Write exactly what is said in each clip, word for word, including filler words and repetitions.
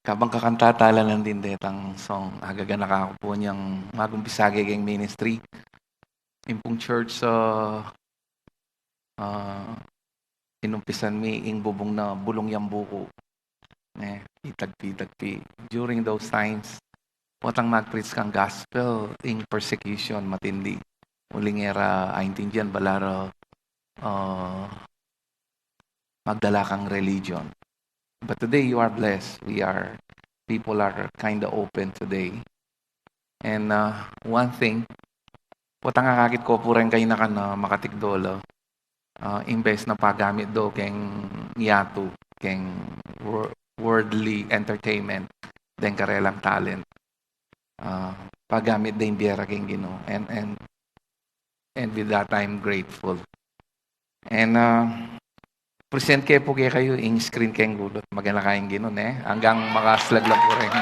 Kabang kakanta tala nandin detang song, agaganaka ku pu inyang magumpisa keng ministry. Ing pung church, ah, ah, inumpisan mi ing bubung na Bulung Yambuku. Ne, itagpi-tagpi. During those times, potang mag-preach kang gospel, ing persecution matindi. Uling e ra aintindian, balamu, ah, magdala kang religion. But today you are blessed. We are, people are kinda open today. And, uh, one thing, potang akakit ku pu reng kayanakan a makatikdo la, uh, imbes na pagamit do keng yatu, keng wor-, worldly entertainment, deng karelang talent. Uh, pagamit da ing bie ra keng Ginu. And, and, and with that, I'm grateful. And, uh, present ke pu kekayu ing screen keng gulut. Maganaka ing Ginu, ne? Anggang makaslag la pu reng.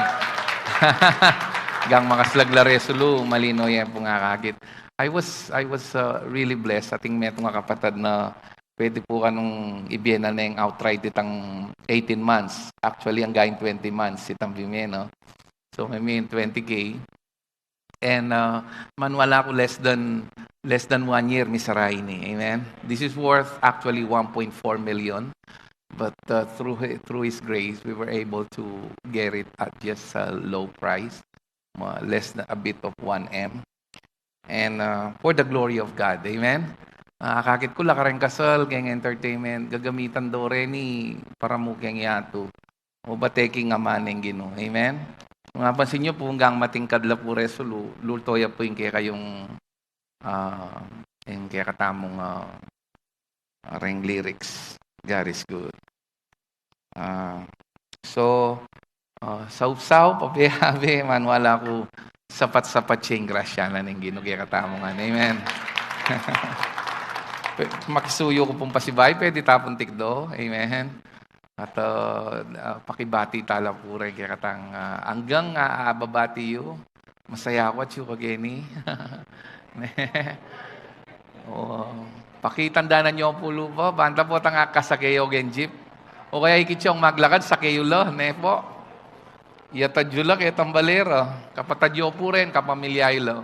Anggang makaslag la re sulu, malino ye pung akakit. I was, I was, uh, really blessed. Atin metung a kapatad na pwede pu kanung ibie na neng outright itang eighteen months. Actually, anggang twenty months itang bie me, no? So, I mean, twenty K. And, uh, maniwala ku less than, less than one year, misara ini. Amen? This is worth actually one point four million. But, uh, through hi-, through His grace, we were able to get it at just a low price, uh, less than a bit of one M. And, uh, for the glory of God. Amen? Uh, akakit ku la kareng kasal, keng entertainment, gagamitan do reni para mu keng yatu. O ba, taking a man ning Ginu. Amen? Kung mapansin nyo pu, anggang matingkad la pu re sulu, lulto ya pu ing kekayung, ah, ing kekatamung, ah, reng lyrics. God is good. Ah, so, ah, saupsaup, abe-abe, maniwala ku, sapat-sapat ya ing grasya na ning Ginu kekatamu ngan. Amen? Pe-, makisuyu ku pung pasibayu, pwede ta pung tikdo. Amen? At, ah, ah, pakibati tala pu reng kekatang, ah, anggang, ah, ababati yu, masaya ku atyu kageni. Ne? O, pakitandanan yu pu lupa, banta potang akasake yu keng jeep. O kaya ikit yung maglakad, sake yu la, ne po? Iyatad yu la ketang balera, kapatad yu pu rin, kapamilya yu la.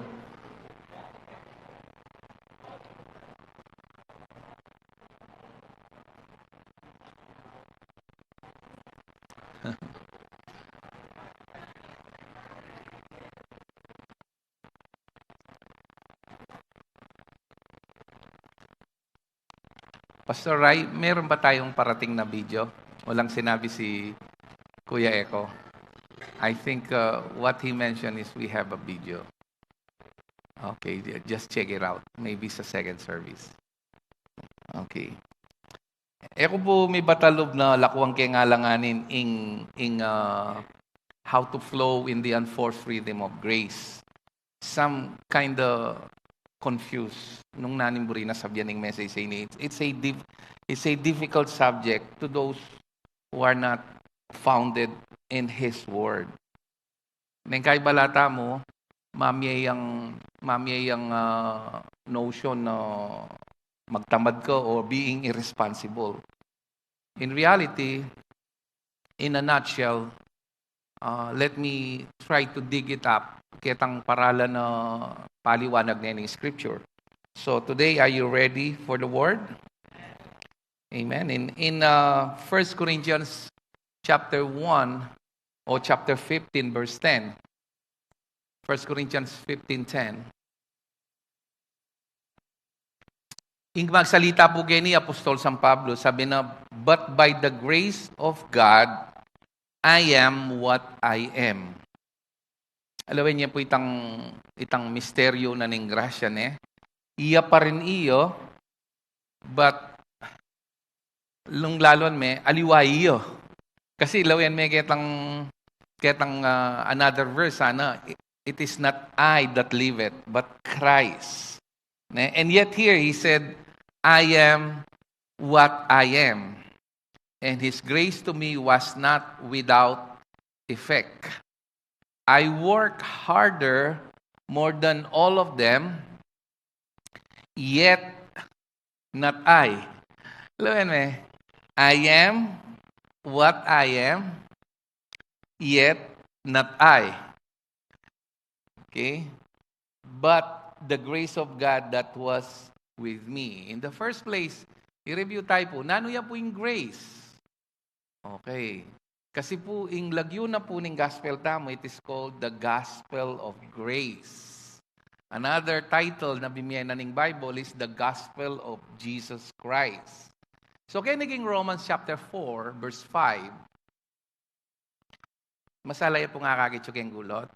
Pastor Rai, meron ba tayong parating na video? Walang sinabi si Kuya Eko. I think, uh, what he mentioned is we have a video. Okay, ju-, just check it out. Maybe sa second service. Okay. E ku pu mibatalub na lakuan ke nga alanganin ing, ing, uh, how to flow in the unforced freedom of grace. Some kinda confused nung nanimburin na sabyan ing message ini. It's, it's a diff-, it's a difficult subject to those who are not founded in His Word. Neng kaibat tamu, mamie yang, mamie yang, ah, notion na magtamad ka or being irresponsible. In reality, in a nutshell, uh, let me try to dig it up. Ketang paralan na paliwanag na ning scripture. So today, are you ready for the word? Amen. In, in, uh, First Corinthians chapter one or chapter fifteen, verse ten. First Corinthians fifteen ten. Ing magsalita pu keni Apostol San Pablo, sabi na, "But by the grace of God, I am what I am." Alawen ye pu itang, itang misteryo na ning grasya, ne? Iya pa rin iyo, but nung laluan me, aliwa iyo. Kasi lawen me ketang, ketang, ah, another verse, sana, "It is not I that liveth, but Christ." Ne? And yet here he said, "I am what I am. And his grace to me was not without effect." I work harder more than all of them, yet not I. Lawen me, I am what I am, yet not I. Okay? But the grace of God that was with me. In the first place, i-review tayo po, nanu ya po ing grace? Okay. Kasi po, ing lagyu na po ning gospel tamu, it is called the gospel of grace. Another title na bimie na ning Bible is the gospel of Jesus Christ. So, kaya naging Romans chapter four, verse five, masala ya pung akakit yu keng gulut.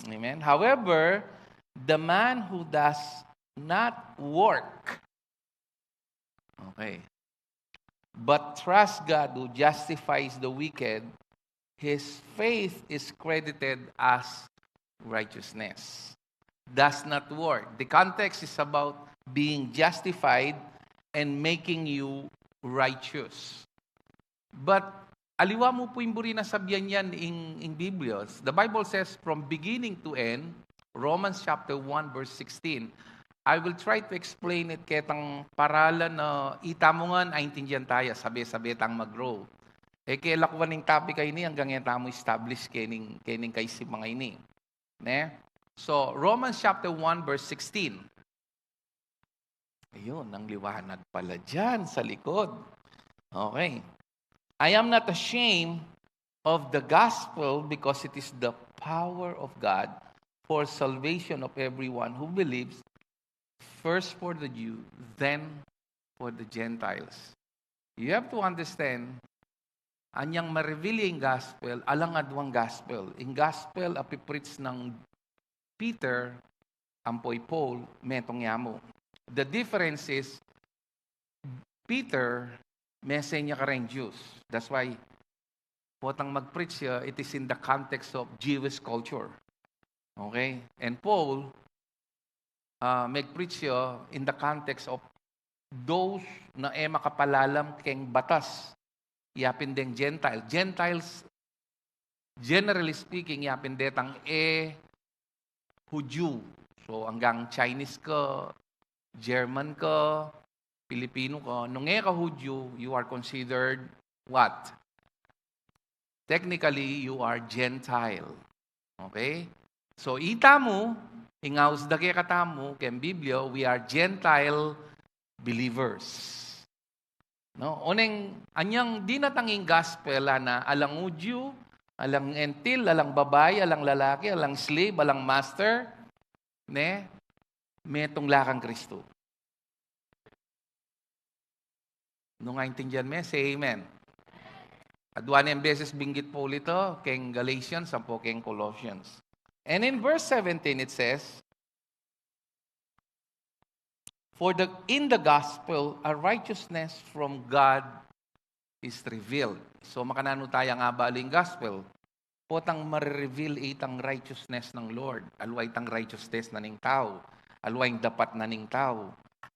Amen. However, the man who does not work, okay, but trust God who justifies the wicked, his faith is credited as righteousness. Does not work. The context is about being justified and making you righteous. But aliwa mu pu ing buri nang sabian yan ing, ing Biblia. The Bible says, from beginning to end, Romans chapter one, verse sixteen. I will try to explain it ketang para la na ita mu ngan aintindian taya, sabe-sabe tang mag-grow. E ke lakwan ning topic a ini anggang e tamu establish kening, kening kaisipan a ini. Ne? So, Romans chapter one, verse sixteen. Ayun, ang liwanag pala dyan sa likod. Okay. "I am not ashamed of the gospel because it is the power of God for salvation of everyone who believes, first for the Jew, then for the Gentiles." You have to understand, anyang ma-reveal ing gospel, alang aduang gospel. Ing gospel a pi-preach nang Peter, ampo i Paul, metung ya mu. The difference is, Peter, mese ya kareng Jews. That's why, potang mag-preach ya, it is in the context of Jewish culture. Okay? And Paul, ah, mag-preach ya in the context of those na e makapalalam keng batas. Ya pin deng Gentile. Gentiles, generally speaking, ya pin detang e Hudyu. So, anggang Chinese ka, German ka, Pilipino ka, nung e ka Hudyu, you are considered what? Technically, you are Gentile. Okay? So, ita mu, ing aus da kekatamu, keng Biblia, we are Gentile believers. No? Oneng, anyang dinatang ing gospel, ana, alang Hudyu, alang Gentil, alang babai, alang lalaki, alang slave, alang master, ne? Metung la kang Kristo. Nung aintindian me, say amen. Adua neng beses binggit Paul ito, keng Galatians, ampo keng Colossians. And in verse seventeen, it says, "For the, in the gospel, a righteousness from God is revealed." So, makananu taya ngan abalu ing gospel? Potang mare-reveal itang righteousness ng Lord. Aliwa itang righteousness na ning tau. Aliwa ing dapat na ning tau.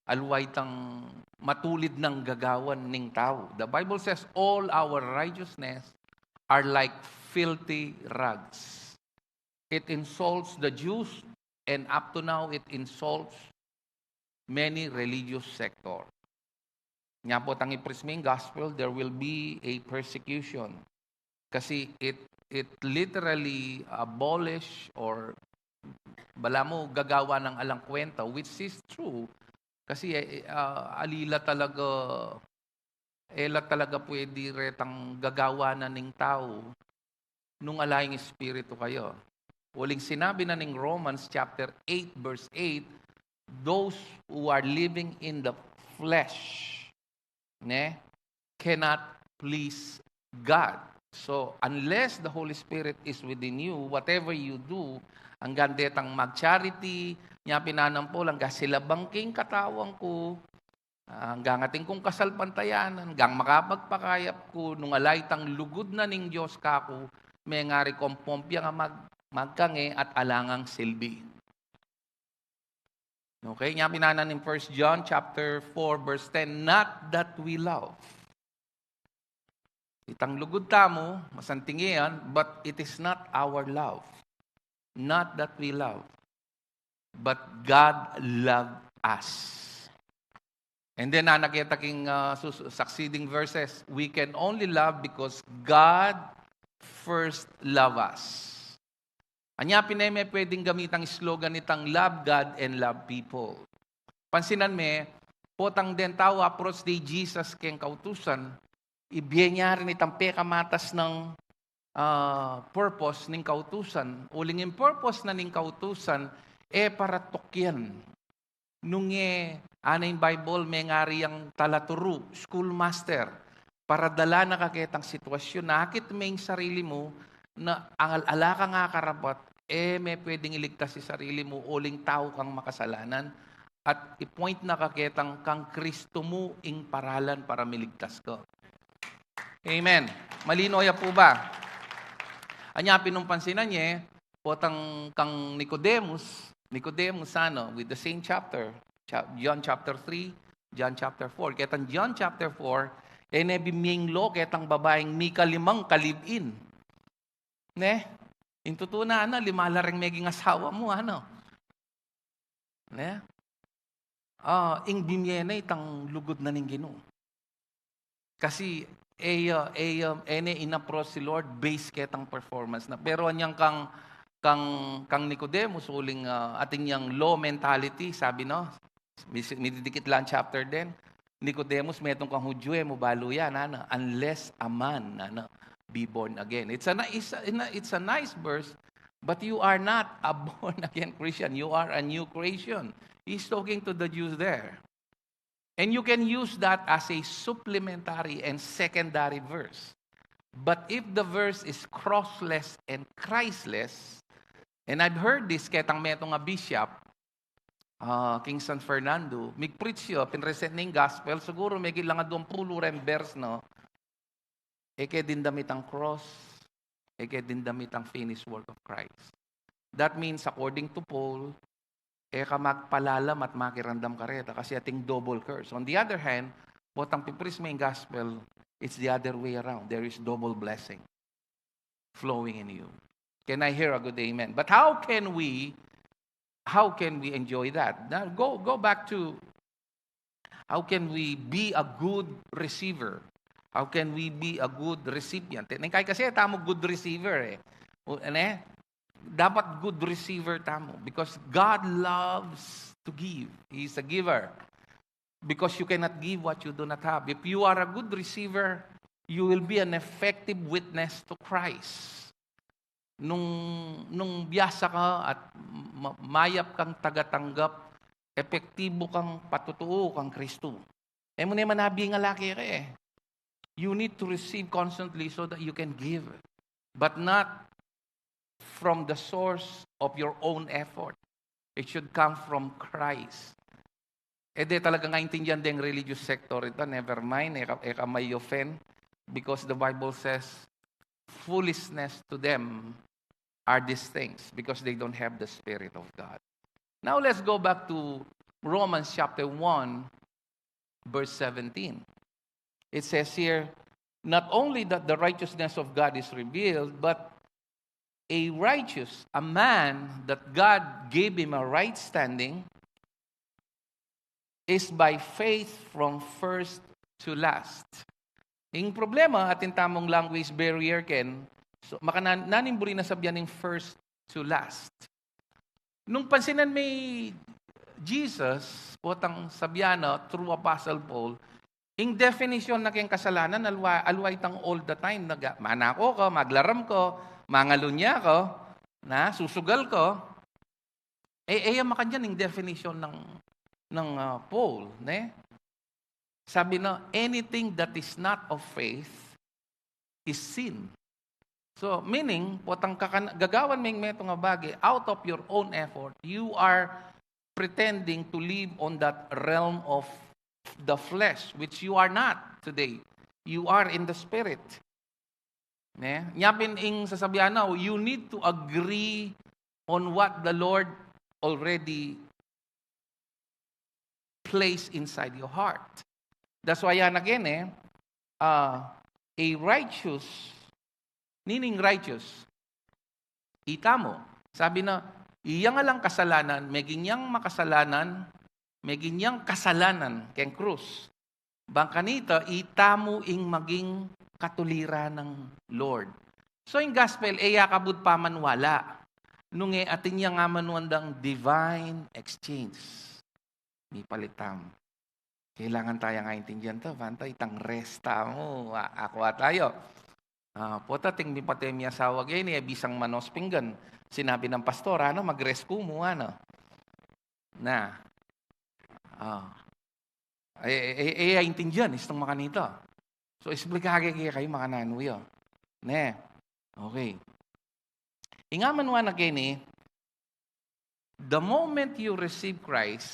Aliwa itang matulid nang gagawan ning tau. The Bible says, "All our righteousness are like filthy rags." It insults the Jews, and up to now, it insults many religious sector. Nya potang i-preach me ing gospel, there will be a persecution. Kasi it, it literally abolish or balamu gagawa nang alang kwenta, which is true. Kasi, eh, eh, ah, ali la talaga, e la talaga pwede retang gagawa na ning tau nung ala ing Espiritu kaya. Uling sinabi na ning Romans chapter eight, verse eight, "Those who are living in the flesh, ne, cannot please God." So, unless the Holy Spirit is within you, whatever you do, anggang detang mag-charity, nya pin nanang Paul, anggang silabang king katawan ku, anggang atin kung kasalpantayanan, anggang makapagpakayap ku, nung ala itang lugud na ning Dios kaku, mengari kung pompya nga mag-, magkange at ala ngang silbi. Okay, nya pin nanang in First John chapter four, verse ten, "Not that we love." Itang lugud tamu, masanting yan, but it is not our love. Not that we love, but God loved us. And then, ana keta king, ah, sus-, succeeding verses, "We can only love because God first loved us." Anya pin e me pwedeng gamitang slogan itang love God and love people. Pansinan me, potang deng tau approach de Jesus keng kautusan, ibie na rin itang pekamatas nang, ah, purpose ning kautusan. Uling ing purpose na ning kautusan, e para tukyan. Nung e, ana ing Bible, mengari yang talaturu, schoolmaster, para dala na ka ketang sitwasyun, akit me ing sarili mu, na angal ala kang akarapat, e me pwedeng iligtas ing sarili mu, uling tau kang makasalanan, at i-point na ka ketang kang Kristo mu ing paralan para miligtas ka. Amen. Malino ya pu ba? Anya pin nung pansinan ye, potang kang Nicodemus, Nicodemus, ano, with the same chapter, cha-, John chapter three, John chapter four. Ketang John chapter four, e ne bimie ing law ketang babaing mikalimang ka-live-in. Ne? Ing tutu na, ano, lima la reng meging asawa mu, ano. Ne? Ah, ing bimie na itang lugud na ning Ginu. Kasi, e, ah, e, ah, e ne in-approach si Lord base ketang performance na. Pero anyang kang, kang, kang Nicodemus, uling, ah, atin yang law mentality, sabi, no? Mis-, mididikit lang chapter din. Nicodemus, metung kang Hudyu e, mu balu yan, ano, "Unless a man, ano, be born again." It's a ni-, it's a, it's a nice verse, but you are not a born again Christian. You are a new creation. He's talking to the Jews there. And you can use that as a supplementary and secondary verse. But if the verse is crossless and Christless, and I've heard this ketang metung a bishop, ah, king San Fernando, mig-preach ya, pinresent ne ing gospel, siguru meging lang a duang pulu reng verse, no? E ke dimdam itang cross, e ke dimdam itang finished work of Christ. That means, according to Paul, e ka magpalalam at makiramdam kareta kasi ating double curse. On the other hand, potang pi-preach me ing gospel, it's the other way around. There is double blessing flowing in you. Can I hear a good amen? But how can we, how can we enjoy that? Now, go, go back to how can we be a good receiver? How can we be a good recipient? Neng kai kasi tamu good receiver e. O, ne? Dapat good receiver tamu because God loves to give. He is a giver. Because you cannot give what you do not have. If you are a good receiver, you will be an effective witness to Christ. Nung, nung biasa ka at ma-, mayap kang tagatanggap, epektibo kang patutuo kang Kristo. E mu ne man abing a laki ka e. You need to receive constantly so that you can give, but not from the source of your own effort. It should come from Christ. E de talagang aintindihan deng religious sector ita, never mind, e ka, e ka mai-offend, because the Bible says, "Foolishness to them are these things, because they don't have the Spirit of God." Now let's go back to Romans chapter one, verse seventeen. It says here, "Not only that the righteousness of God is revealed, but a righteous, a man that God gave him a right standing, is by faith from first to last." Ing problema, atin tamung language barrier ken, so, makanan-, naning buri na sabian ing first to last. Nung pansinan me i Jesus, potang sabian na, through Apostle Paul, ing definition na keng kasalanan, aliwa, aliwa itang all the time, naga-, manako ka, maglaram ka, mangalunya ka, na, susugal ka. E, e ya makanyan ing definition nang, nang, ah, Paul, ne? Sabi na, "Anything that is not of faith is sin." So, meaning, potang kakan-, gagawan meng metung a bage, out of your own effort, you are pretending to live on that realm of the flesh, which you are not today. You are in the Spirit. Ne? Nya pin ing sasabian na, you need to agree on what the Lord already placed inside your heart. That's why yan again, e, ah, a righteous, meaning righteous, ita mu. Sabi na, iyang alang kasalanan, meging yang makasalanan, Meging yang kasalanan keng krus. Bang kanita, itamu ing maging katuliran ng Lord. So, ing gospel, e ya kabud pamanwala. Nung e atin yang amanuan dang divine exchange. Mipalit tamu. Kailangan taya nga intindian to, banta itang rest tamu, a-, akwa tayo. Ah, pota ting mipate mi asawa geni, e bisang manos pinggan. Sinabi ng pastor, ano, mag-rest ku mu, ano. Na. Ah. E, e, e, e, intindian, istung makanita. So, explain ke kekayu makananu ya. Ne. Okay. Ing amanuan na keni, the moment you receive Christ,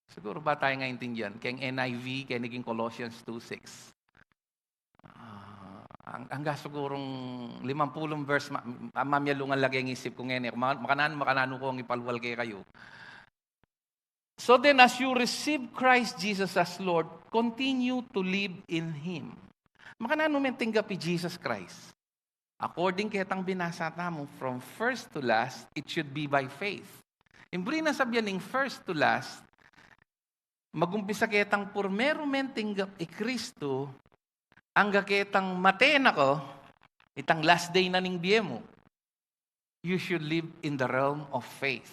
siguru ba tayo nga intindian, keng N I V, keng naging Colossians two six. Ah, ang, angga sigurung limampulung verse, ma-, ma-, mamyalungan lagi ang isip ku ngeni. Ma-, makananu, makananu kung ipalwal kekayu. So then, as you receive Christ Jesus as Lord, continue to live in Him. Makananu me tinggap i Jesus Christ? According ketang binasa tamu, from first to last, it should be by faith. Ing buri nang sabyan ning first to last, magumpisa ketang purmeru me tinggap i Kristu, angga ketang mate na ka, itang last day na ning bie mu. You should live in the realm of faith.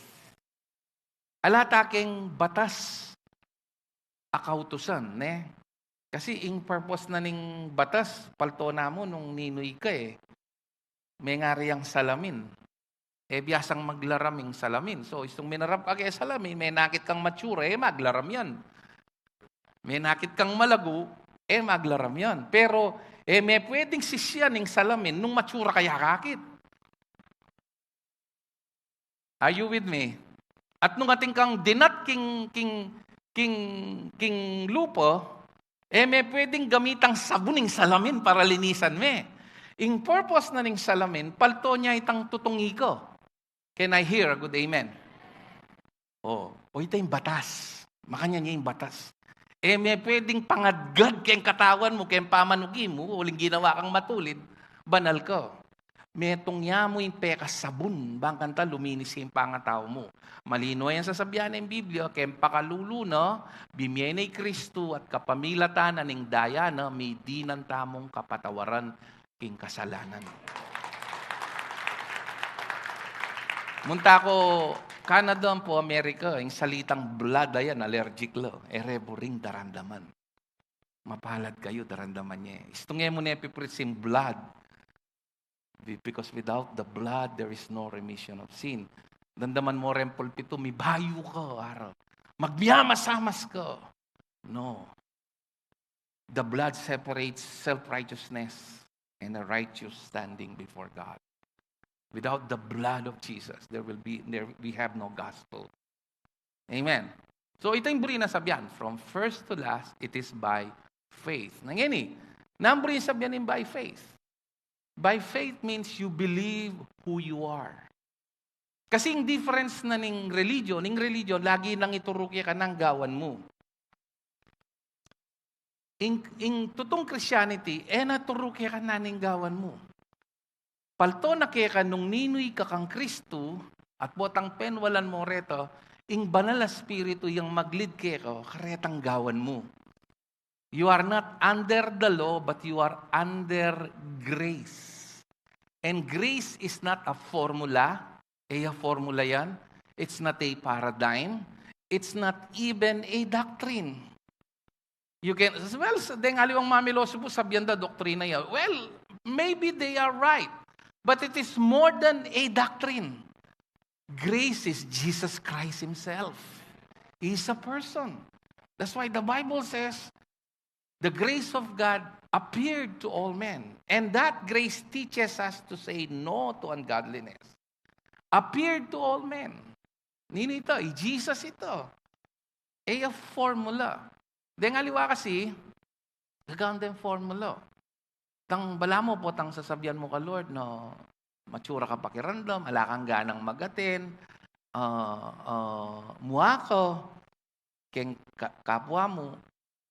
Ala ta keng batas a kautusan, ne? Kasi ing purpose na ning batas, palto na mu nung ninuy ka, e. Mengari yang salamin. E, biasang maglaram ing salamin. So, istung minarap ka keng salamin, menakit kang matsura, e, maglaram yan. Menakit kang malagu, e, maglaram yan. Pero, e, me pwedeng sisian ing salamin nung matsura ka ya kakit. Are you with me? At nung atin kang dinat king, king, king, king lupa, e me pwedeng gamitang sabun ing salamin para linisan me. Ing purpose na ning salamin, palto niya itang tutungi ka. Can I hear a good amen? O, o ita ing batas. Makanyan ya ing batas. E me pwedeng pangadgad keng katawan mu, keng pamanuki mu, uling ginawa kang matulid, banal ka. Metung ya mu ing pekasabun, bang kanita luminis ing pangatau mu. Malino yang sasabian ning Biblia, keng pakalulu na, bimie na i Kristu at kapamilatan na ning daya na, midinan tamung kapatawaran king kasalanan. Munta ko Canada ampo America, ing salitang blood, ayan, allergic la. E re buring daramdaman. Mapalad kayu, daramdaman ye. Istung e mu ne pipriching blood. Be-, because without the blood, there is no remission of sin. Damdaman mo reng pulpitu, mibayu ka, ara. Magmiyamasamas ka. No. The blood separates self-righteousness and a righteous standing before God. Without the blood of Jesus, there will be, there, we have no gospel. Amen. So, ita ing buri nang sabyan, from first to last, it is by faith. Nang ini, nanu ing buri nang sabyan ning by faith? By faith means you believe who you are. Kasi ing difference na ning religion, ing religion, lagi nang ituru keka nanu ing gawan mu. Ing, ing tutung Christianity, e na turu keka nanu ing gawan mu. Palto na keka nung ninuy ka kang Kristu, at potang penwalan mo reta, ing Banal a Espiritu yang mag-lead keka, karetang gawan mu. You are not under the law, but you are under grace. And grace is not a formula. E ya formula yan. It's not a paradigm. It's not even a doctrine. You can, well, s-, deng aliwang mamiloso pu, sabyan da doktrina ya. Well, maybe they are right. But it is more than a doctrine. Grace is Jesus Christ Himself. He's a person. That's why the Bible says, "The grace of God appeared to all men." And that grace teaches us to say no to ungodliness. Appeared to all men. Ninu ita? I Jesus ita. E ya formula. Deng aliwa kasi, gagawan deng formula. Tang balamu potang sasabian mu ka Lord na matsura ka pakiramdam, ala kang ganang mag-attend, ah, ah, mua ka keng ka-, kapwa mu.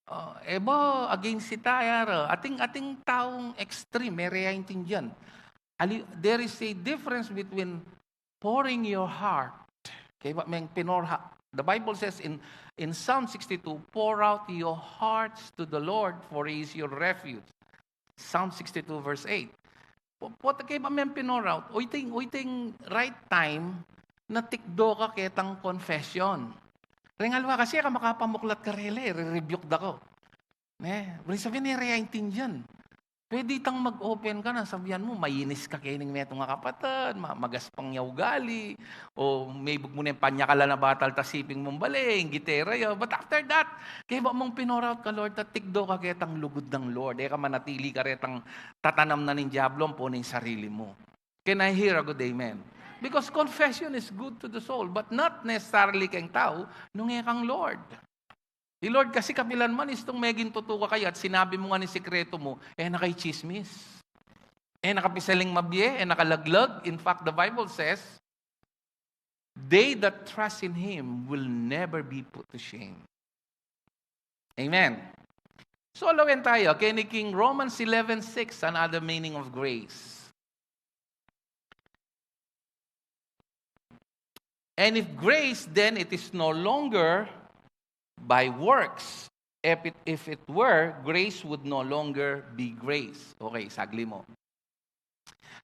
Ah, e ba against ita ya ra? Ating, ating taung extreme, e re ya intindian. Ali-, there is a difference between pouring your heart. Kaya ba, meng pinorha, The Bible says in, in Psalm sixty-two, "Pour out your hearts to the Lord, for he is your refuge." Psalm sixty-two verse eight. Pu-, puta, kaybat meng pinour out, o iting, o iting right time na tikdo ka ketang confession. Ring aliwa kasi e ka makapamuklat karela, e, re-rebuke da ko. Ne, ibig sabyan, e re aintindian. Pwede itang mag-open ka na, sabian mu, mainis ka kening metung a kapatad, ma-, magaspang ya ugali, o mebug mu neng panyakalan a batal ta siping mung bale, ing gitera ya. But after that, kaybat mung pinour out ka, Lord, ta tikdo ka ketang lugud nang Lord. E ka manatili karetang tatanam na ning Diablo ampo ning sarili mu. Can I hear a good amen? Because confession is good to the soul, but not necessarily keng tau nung e kang Lord. I Lord kasi kapilan man istung meging tutu ka kaya at sinabi mu ngan ing sikretu mu, e na ka itsismis. E na ka pisaling mabie, e na ka laglag. In fact, the Bible says, "They that trust in him will never be put to shame." Amen. So, lawen tayo, keni king Romans eleven six, another meaning of grace. "And if grace, then it is no longer by works. If it, if it were, grace would no longer be grace." Okay, sagli mu.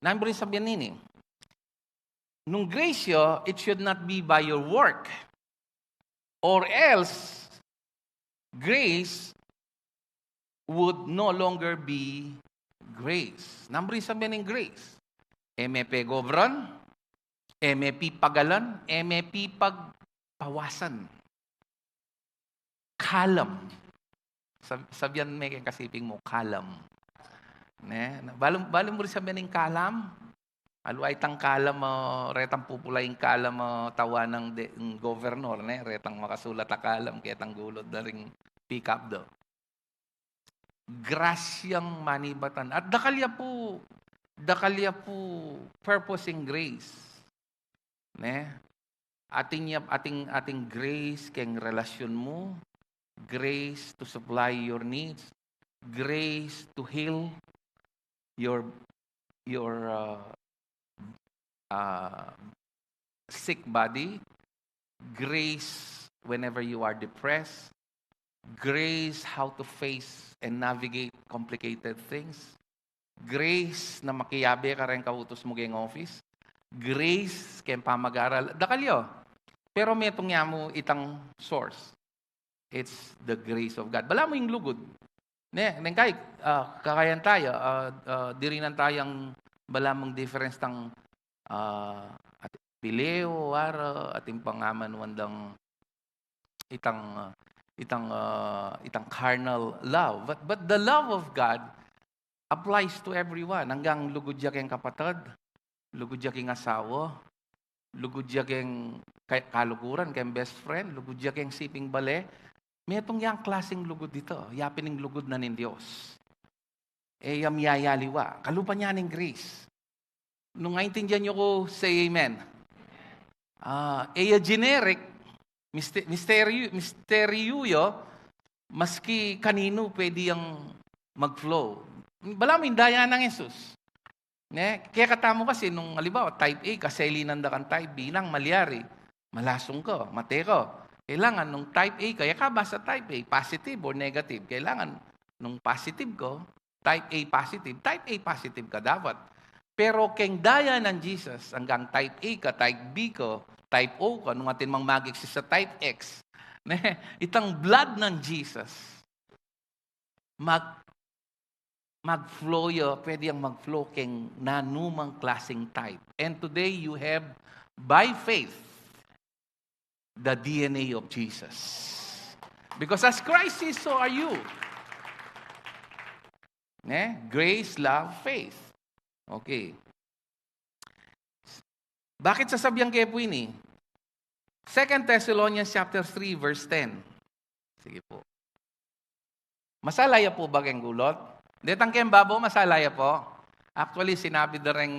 Nanu ing sabian nini? Nung grace ya, it should not be by your work. Or else, grace would no longer be grace. Nanu ing sabian ning grace? E me pegobran, e me pipagalan, e me pipagpawasan. Kalam. Sab-, sabian me keng kasiping mu, kalam. Ne? Balu, balu mu ring sabian ing kalam? Aliwa itang kalam, ah, retang pupula ing kalam, ah, tawanan de, ing governor, ne? Retang makasulat a kalam ketang gulud da ring pickup do. Grasyang manibatan. At dakal ya pu, dakal ya pu purpose ing grace. Ne? Atin ya, atin, atin grace keng relasyon mu, grace to supply your needs, grace to heal your, your, uh, uh, sick body, grace whenever you are depressed, grace how to face and navigate complicated things, grace na makiabe ka reng kautus mu keng office, grace keng pamag-aral, dakal ya. Pero metung ya mu itang source. It's the grace of God. Balamu ing lugud. Ne, neng kai, ah, kakayan tayo, ah, ah, dirinan tayang balamung difference tang, ah, at pileo, ara, atin pang amanuan dang itang, ah, itang, ah, itang carnal love. But, but the love of God applies to everyone. Anggang lugud ya keng kapatad, lugud ya keng asawa, lugud ya keng ka-, kaluguran, keng best friend, lugud ya keng siping bale. Metung yang klasing lugud ita, ya pin ing lugud na ning Dios. E ya miyayaliwa. Kalupa niya ning grace. Nung aintindian yu ku, say amen. Ah, e ya generic, miste-, misteryu, misteryu ya, maski kaninu pwede yang mag-flow. Balamu ing daya nang Jesus. Ne? Kekatamu kasi nung, halimbawa, type A ka, salinan da kang type B, nanu ing malyari? Malasung ka, mate ka. Kailangan nung type A ka, e ka basa type A, positive or negative. Kailangan nung positive ka, type A positive, type A positive ka dapat. Pero keng daya nang Jesus, anggang type A ka, type B ka, type O ka, nung atin mang mag-exist a type X, ne? Itang blood nang Jesus, mag-, mag-flow ya, pwede yang mag-flow keng nanumang klasing type. And today you have, by faith, the D N A of Jesus. Because as Christ is, so are you. Ne? Grace, love, faith. Okay. Bakit sasabian ke pu ini? Second Thessalonians chapter three, verse ten. Sige pu. Masala ya pu ba keng gulut? Detang keng babo, masala ya pu. Actually, sinabi da reng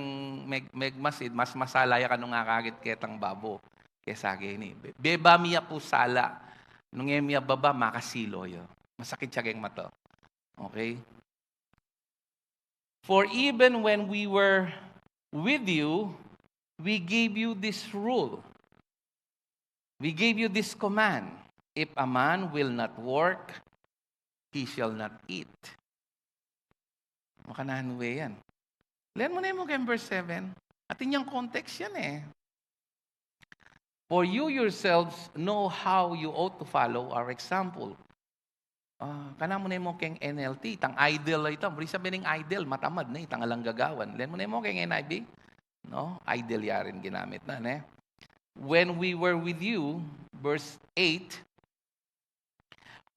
meg-, megmasid, mas masala ya kanu ngakakit ketang babo kesa keni. Be-, beba mi ya pu sala. Nung e mi ya baba, makasilo ya. Masakit ya keng mata. Okay? For even when we were with you, we gave you this rule. We gave you this command: if a man will not work, he shall not eat. Makananu we yan? Len mu ne mu keng verse seven. Atin yang context yan e. For you yourselves know how you ought to follow our example. Ah, kanan mu ne mu keng N L T, itang idle la ita. Buri sabian ning idle, matamad ne, itang alang gagawan. Len mu ne mu keng N I V, no? Idle ya rin ginamit na, ne? When we were with you, verse eight,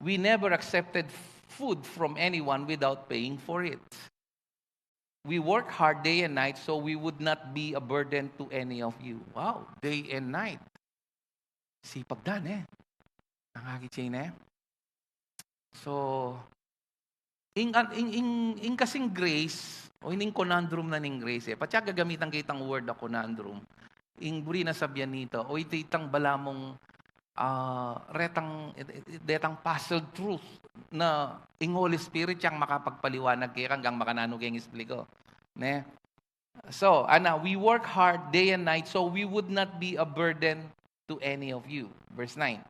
we never accepted food from anyone without paying for it. We work hard day and night so we would not be a burden to any of you. Wow, day and night. Sipag dan e. Ang agit siya ne. So, ing, an- ing, ing, ing kasing grace, o ing conundrum na ning grace e. Patya gagamitan ke itang word a conundrum. Ing buri na sabian nita, o iti itang bala mung, ah, retang, detang puzzle truth na ing Holy Spirit yang makapagpaliwanag keka anggang makananu keng explico. Ne? So, ana, we work hard day and night so we would not be a burden to any of you. Verse nine.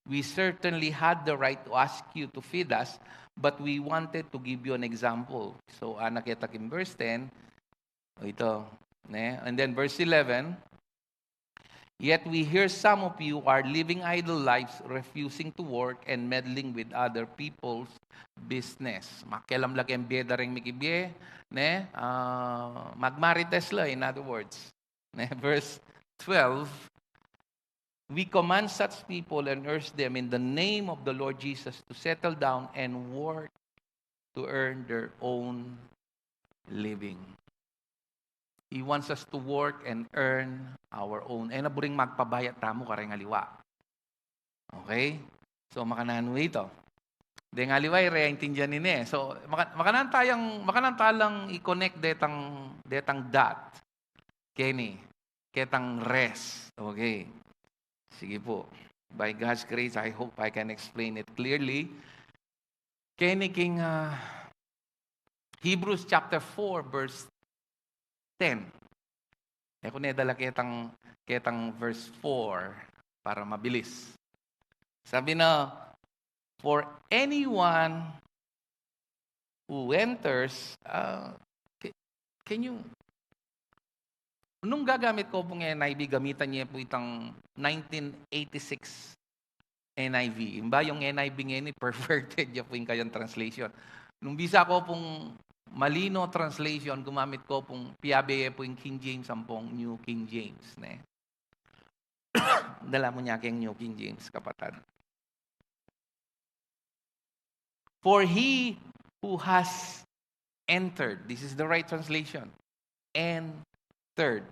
We certainly had the right to ask you to feed us, but we wanted to give you an example. So, ana keta king verse ten, o ito, ne? And then verse eleven, yet we hear some of you are living idle lives, refusing to work and meddling with other people's business. Makelam la keng bie da reng mikibie, ne? Ah, magmarites la, in other words. Ne? Verse twelve, we command such people and urge them in the name of the Lord Jesus to settle down and work to earn their own living. He wants us to work and earn our own. E na buring magpabaya tamu kareng aliwa. Okay? So, makananu ito? Deng aliwa, e re aintindian ini e. So, maka, makanan tayang, makanan talang i-connect detang, detang dot keni, ketang rest. Okay. Sige po. By God's grace, I hope I can explain it clearly. Keni king, ah, Hebrews chapter four, verse ten. E ku ne dala ketang, ketang verse four para mabilis. Sabi na, for anyone who enters, ah, ca-, can you, nung gagamit ko pung N I V, gamitan ye pu itang nineteen eighty-six N I V. Imba yung N I V ngeni, perverted ya pu ing kayang translation. Nung bisa ko pung Malino translation, gumamit ko pung, piabe ye pu ing King James ampong New King James, ne? Dala mu ne keng New King James, kapatad. For he who has entered, this is the right translation, entered.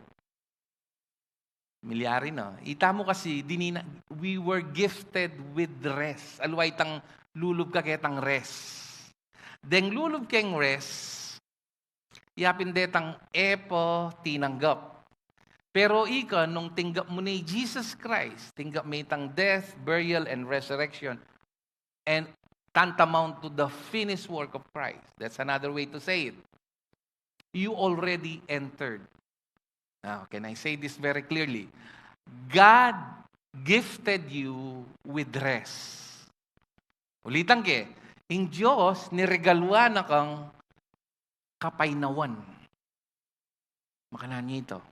Milyari na. Ita mu kasi, dinina, we were gifted with rest. Aliwa itang lulub ka ketang rest. Deng lulub keng rest, yapin detang e pa tinanggap. Pero ika, nung tinggap mu ne i Jesus Christ, tinggap me itang death, burial, and resurrection, and tantamount to the finished work of Christ. That's another way to say it. You already entered. Now, can I say this very clearly? God gifted you with rest. Ulitan ke, ing Dios niregaluan na kang kapainawan. Makananu ito?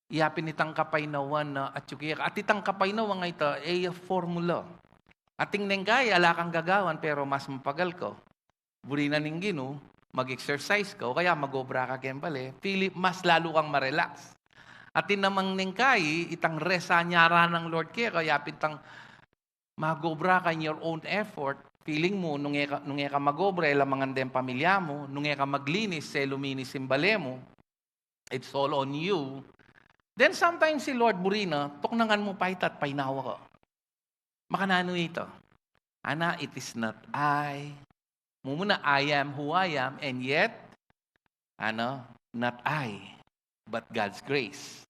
Yapin itang kapainawan na atyu keka. At itang kapainawan a ita, e ya formula. Atin neng kai, ala kang gagawan, pero mas mapagal ka. Buri na ning Ginu, mag-exercise ka, o kaya mag-obra ka keng bale, feeling mas lalu kang ma-relax. Atin namang neng kai, itang rest a nyara nang Lord keka, yapin itang mag-obra ka in your own effort, feeling mu, nung e ka, nung e ka mag-obra, e la mangan deng pamilya mu, nung e ka maglinis, e luminis ing bale mu, it's all on you. Then sometimes si Lord buri na, tuknangan mu pa ita at painawa ka. Makananu ito? Ana, it is not I. Mumuna, I am who I am, and yet, ano, not I, but God's grace.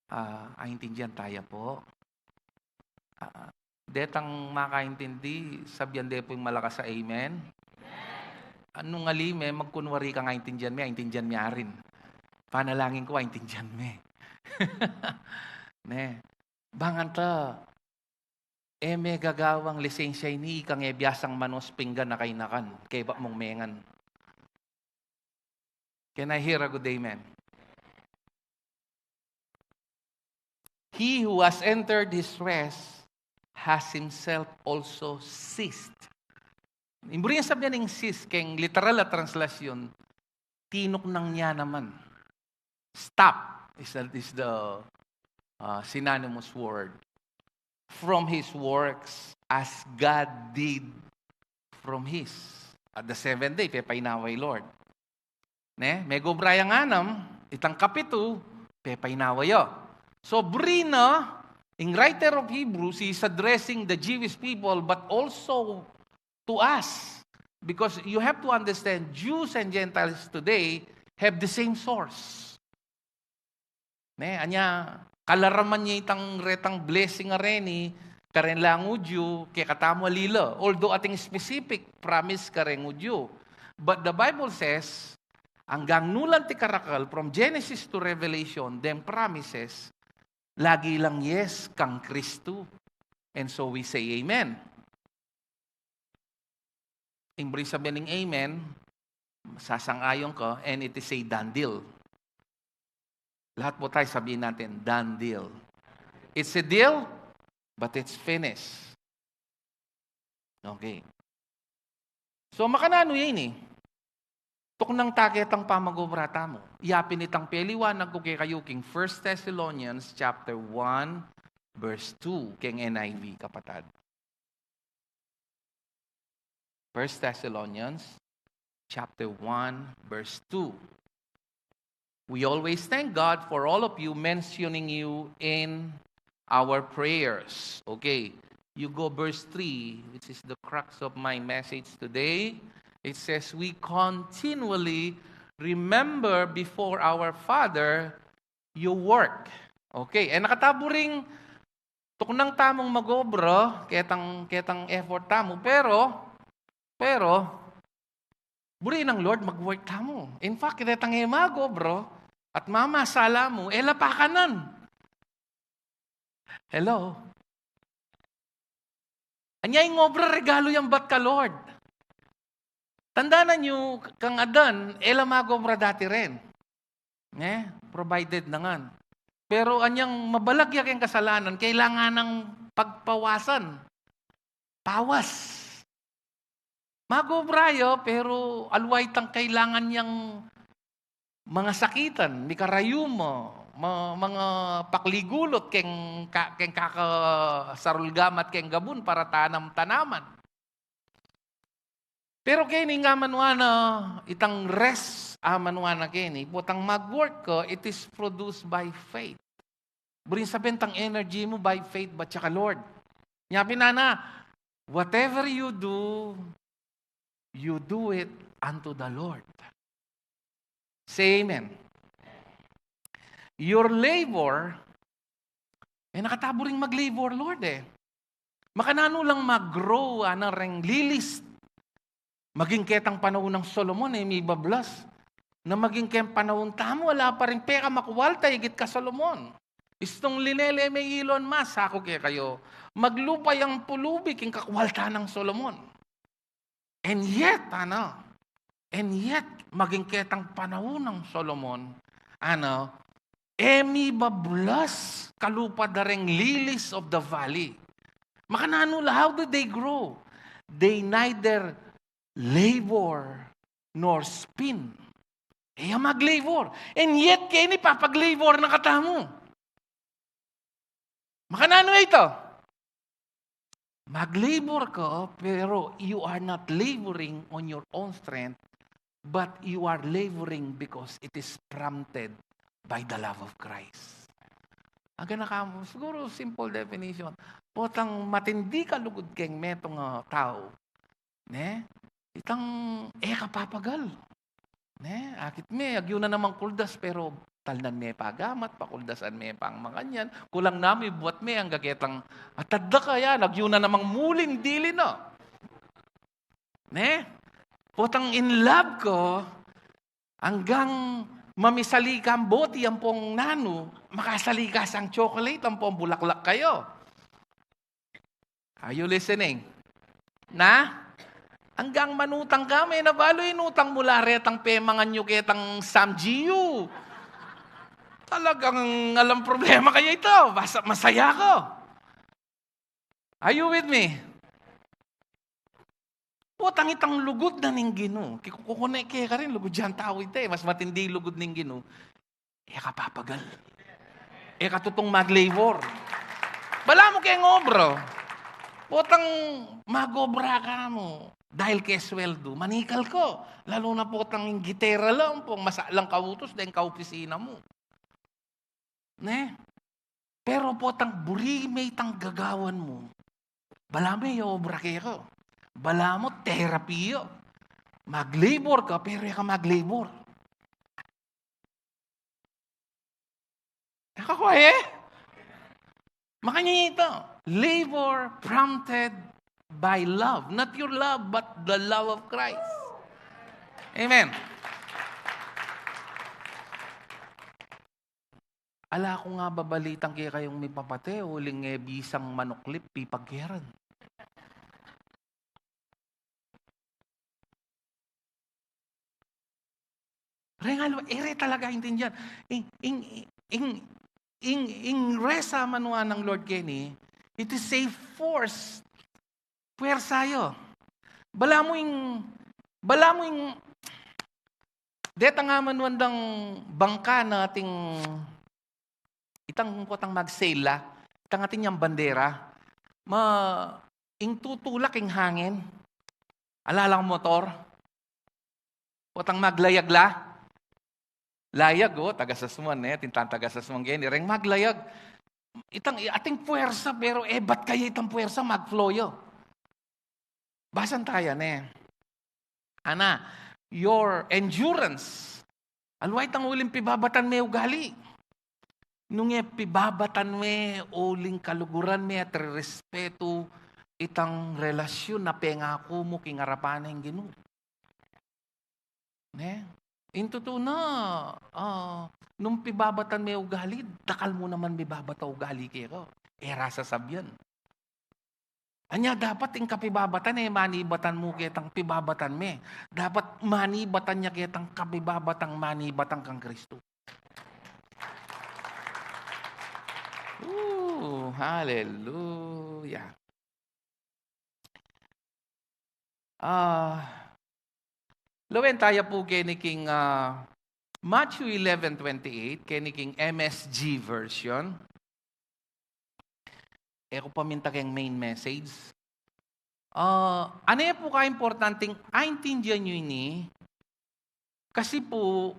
Ah, aintindian taya pu. Ah, detang makaintindi, sabian de pu ing malakas a amen. Nung ali me, magkunwari kang aintindian me, aintindian me arin. Panalangin ku, aintindian me. Ne? Bang anta, e me gagawang lisensya ini, ikang e biasang manos pinggan a kainakan, keba mung mengan. Can I hear a good amen? He who has entered his rest has himself also ceased. Ing buri nang sabian ing cease, keng literal a translasyon, tinuknang ya naman. Stop is the, is the, uh, synonymous word. From his works as God did from his. At the seventh day, pepainawa ya i Lord. Ne? Megobra yang anam, itang kapitu, pepainawa ya. So, buri na, ing writer of Hebrews, he is addressing the Jewish people, but also to us. Because you have to understand, Jews and Gentiles today have the same source. Ne, anya, kalaraman ya itang retang blessing a reni, karen lang Hudyu, kekatamu alila. Although atin specific promise kareng Hudyu. But the Bible says, anggang nu lang ti karakal, from Genesis to Revelation, deng promises, lagi lang yes kang Kristu. And so we say amen. Ing buri sabian ning amen, sasang-ayon ka, and it is a done deal. Lahat pu tayo sabihin natin, done deal. It's a deal, but it's finished. Okay. So, makananu ya ini? Tuknang ta ketang pamag-obra tamu. Yapin itang peliwanag ku kekayu king First Thessalonians chapter one, verse two, keng N I V, kapatad. First Thessalonians chapter one, verse two. We always thank God for all of you, mentioning you in our prayers. Okay, you go verse three, which is the crux of my message today. It says, "We continually remember before our Father your work." Okay, e na katamu buring tuknang tamung mag-obra, ketang, ketang effort tamu, pero, pero, buri nang Lord mag-work tamu. In fact, ketang e mag-obra, at mamasala mu, e la pakanan. Hello? Anya ing obra regalu yang bat ka Lord. Tandanan yu, kang Adan, e la mag-obra dati ren. Ne? Provided na ngan. Pero anyang mabalag ya keng kasalanan, kailangan nang pagpawasan. Pawas. Mag-obra ya, pero aliwa itang kailangan yang mangasakitan, mikarayuma, ma-, mangapakligulot keng ka-, keng kakasarul gamat keng gabun para tanam-tanaman. Pero keni nga manuan na, itang rest a manuan na keni, potang mag-work ka, it is produced by faith. Buring sabian tang energy mu by faith, bat saka Lord. Nya pin na, whatever you do, you do it unto the Lord. Say amen. Your labor, e na katamu buring mag-labor, Lord, e. Makananu lang mag-grow, ana, reng lilis. Maging ketang panaun nang Solomon, e, mibablas. Na maging keng panaun tamu, ala pa ring pekamakualta igit ka Solomon. Istung linele me i Elon Musk, saku kekayu, maglupa yang pulubi king kakualta nang Solomon. And yet, ana, and yet, maging ketang panaun nang Solomon, ana, e mibablas kalupa da reng lilies of the valley. Makananu la, how do they grow? They neither labor nor spin. E ya mag-labor. And yet, keni papag-labor na katamu. Makananu ita? Mag-labor ka, pero you are not laboring on your own strength, but you are laboring because it is prompted by the love of Christ. Aga na kamu, siguro simple definition. Potang matindi ka lugud keng metung a tau, ne? Itang e ka papagal. Ne? Akit me, agyu na namang kuldas, pero talnan me pa gamat, pakuldasan me pang makanyan. Kulang na mu, buat me, angga ketang, at adda ka yan, agyu na namang muling dili na. Ne? Potang in love ka, anggang mamisali kang boti ampong nanu, makasali ka sang chocolate ampong bulaklak kayu. Are you listening? Na? Anggang manutang ka, me na balu inutang mu la retang pemangan yu ketang Sam G U. Talagang alang problema kayu ita. Basta masaya ka. Are you with me? Potang itang lugud na ning Ginu. Kikukune ke karin, lugud yang tau ita e. Mas matindi lugud ning Ginu. E ka papagal. E ka tutung mag-labor. Balamu keng obra. Potang mag-obra ka mu. Dahil ke sweldu, manikal ka. Lalu na potang ing gitera lang, pong masa lang kautus, deng kaopisina mu. Ne? Pero potang buri me itang gagawan mu. Balamu e obra ke ka. Balamu therapy ya. Mag-labor ka, pero e ka mag-labor. Ako e? Makanya ita, labor prompted by love. Not your love, but the love of Christ. Amen. Ala ku nga babalitan kekayung mipapate, uling e bisang manuklip, pipagkeran. Rengalu, e re talaga intindian. Ing, ing, ing, ing, ing resa manuan nang Lord keni, it is a force. Puwersa yu. Balamu ing, balamu ing, detang amanuan dang bangka na ating, itang kotang mag-sail la, itang ating yang bandera, ma, ing tutulak ing hangin, ala lang motor, potang maglayag la, layag, o, taga Sasmuan, e, ating taga Sasmuan keni, reng maglayag, itang, ating puwersa, pero e bat kaya itang puwersa, mag-flow ya. Basan taya ne. Ana, your endurance. Aliwa itang uling pibabatan me ugali. Nung e pibabatan me uling kaluguran me at rerespetu itang relasyun a pengaku mu king arapan ning Ginu. Ne? Ing tutu na, a, nung pibabatan me ugali, dakal mu naman mibabata ugali keka. E ra sasabian. Anya dapat ing kapibabatan e manibatan mu ketang pibabatan me. Dapat manibatan ya ketang kapibabatan manibatan kang Kristo. Ooh, hallelujah. A, lawen taya pu keni king, a, Matthew eleven twenty-eight, keni king M S G version. E ku paminta keng main message. A, ane pu ka importanteng aintindian yu ini, kasi pu,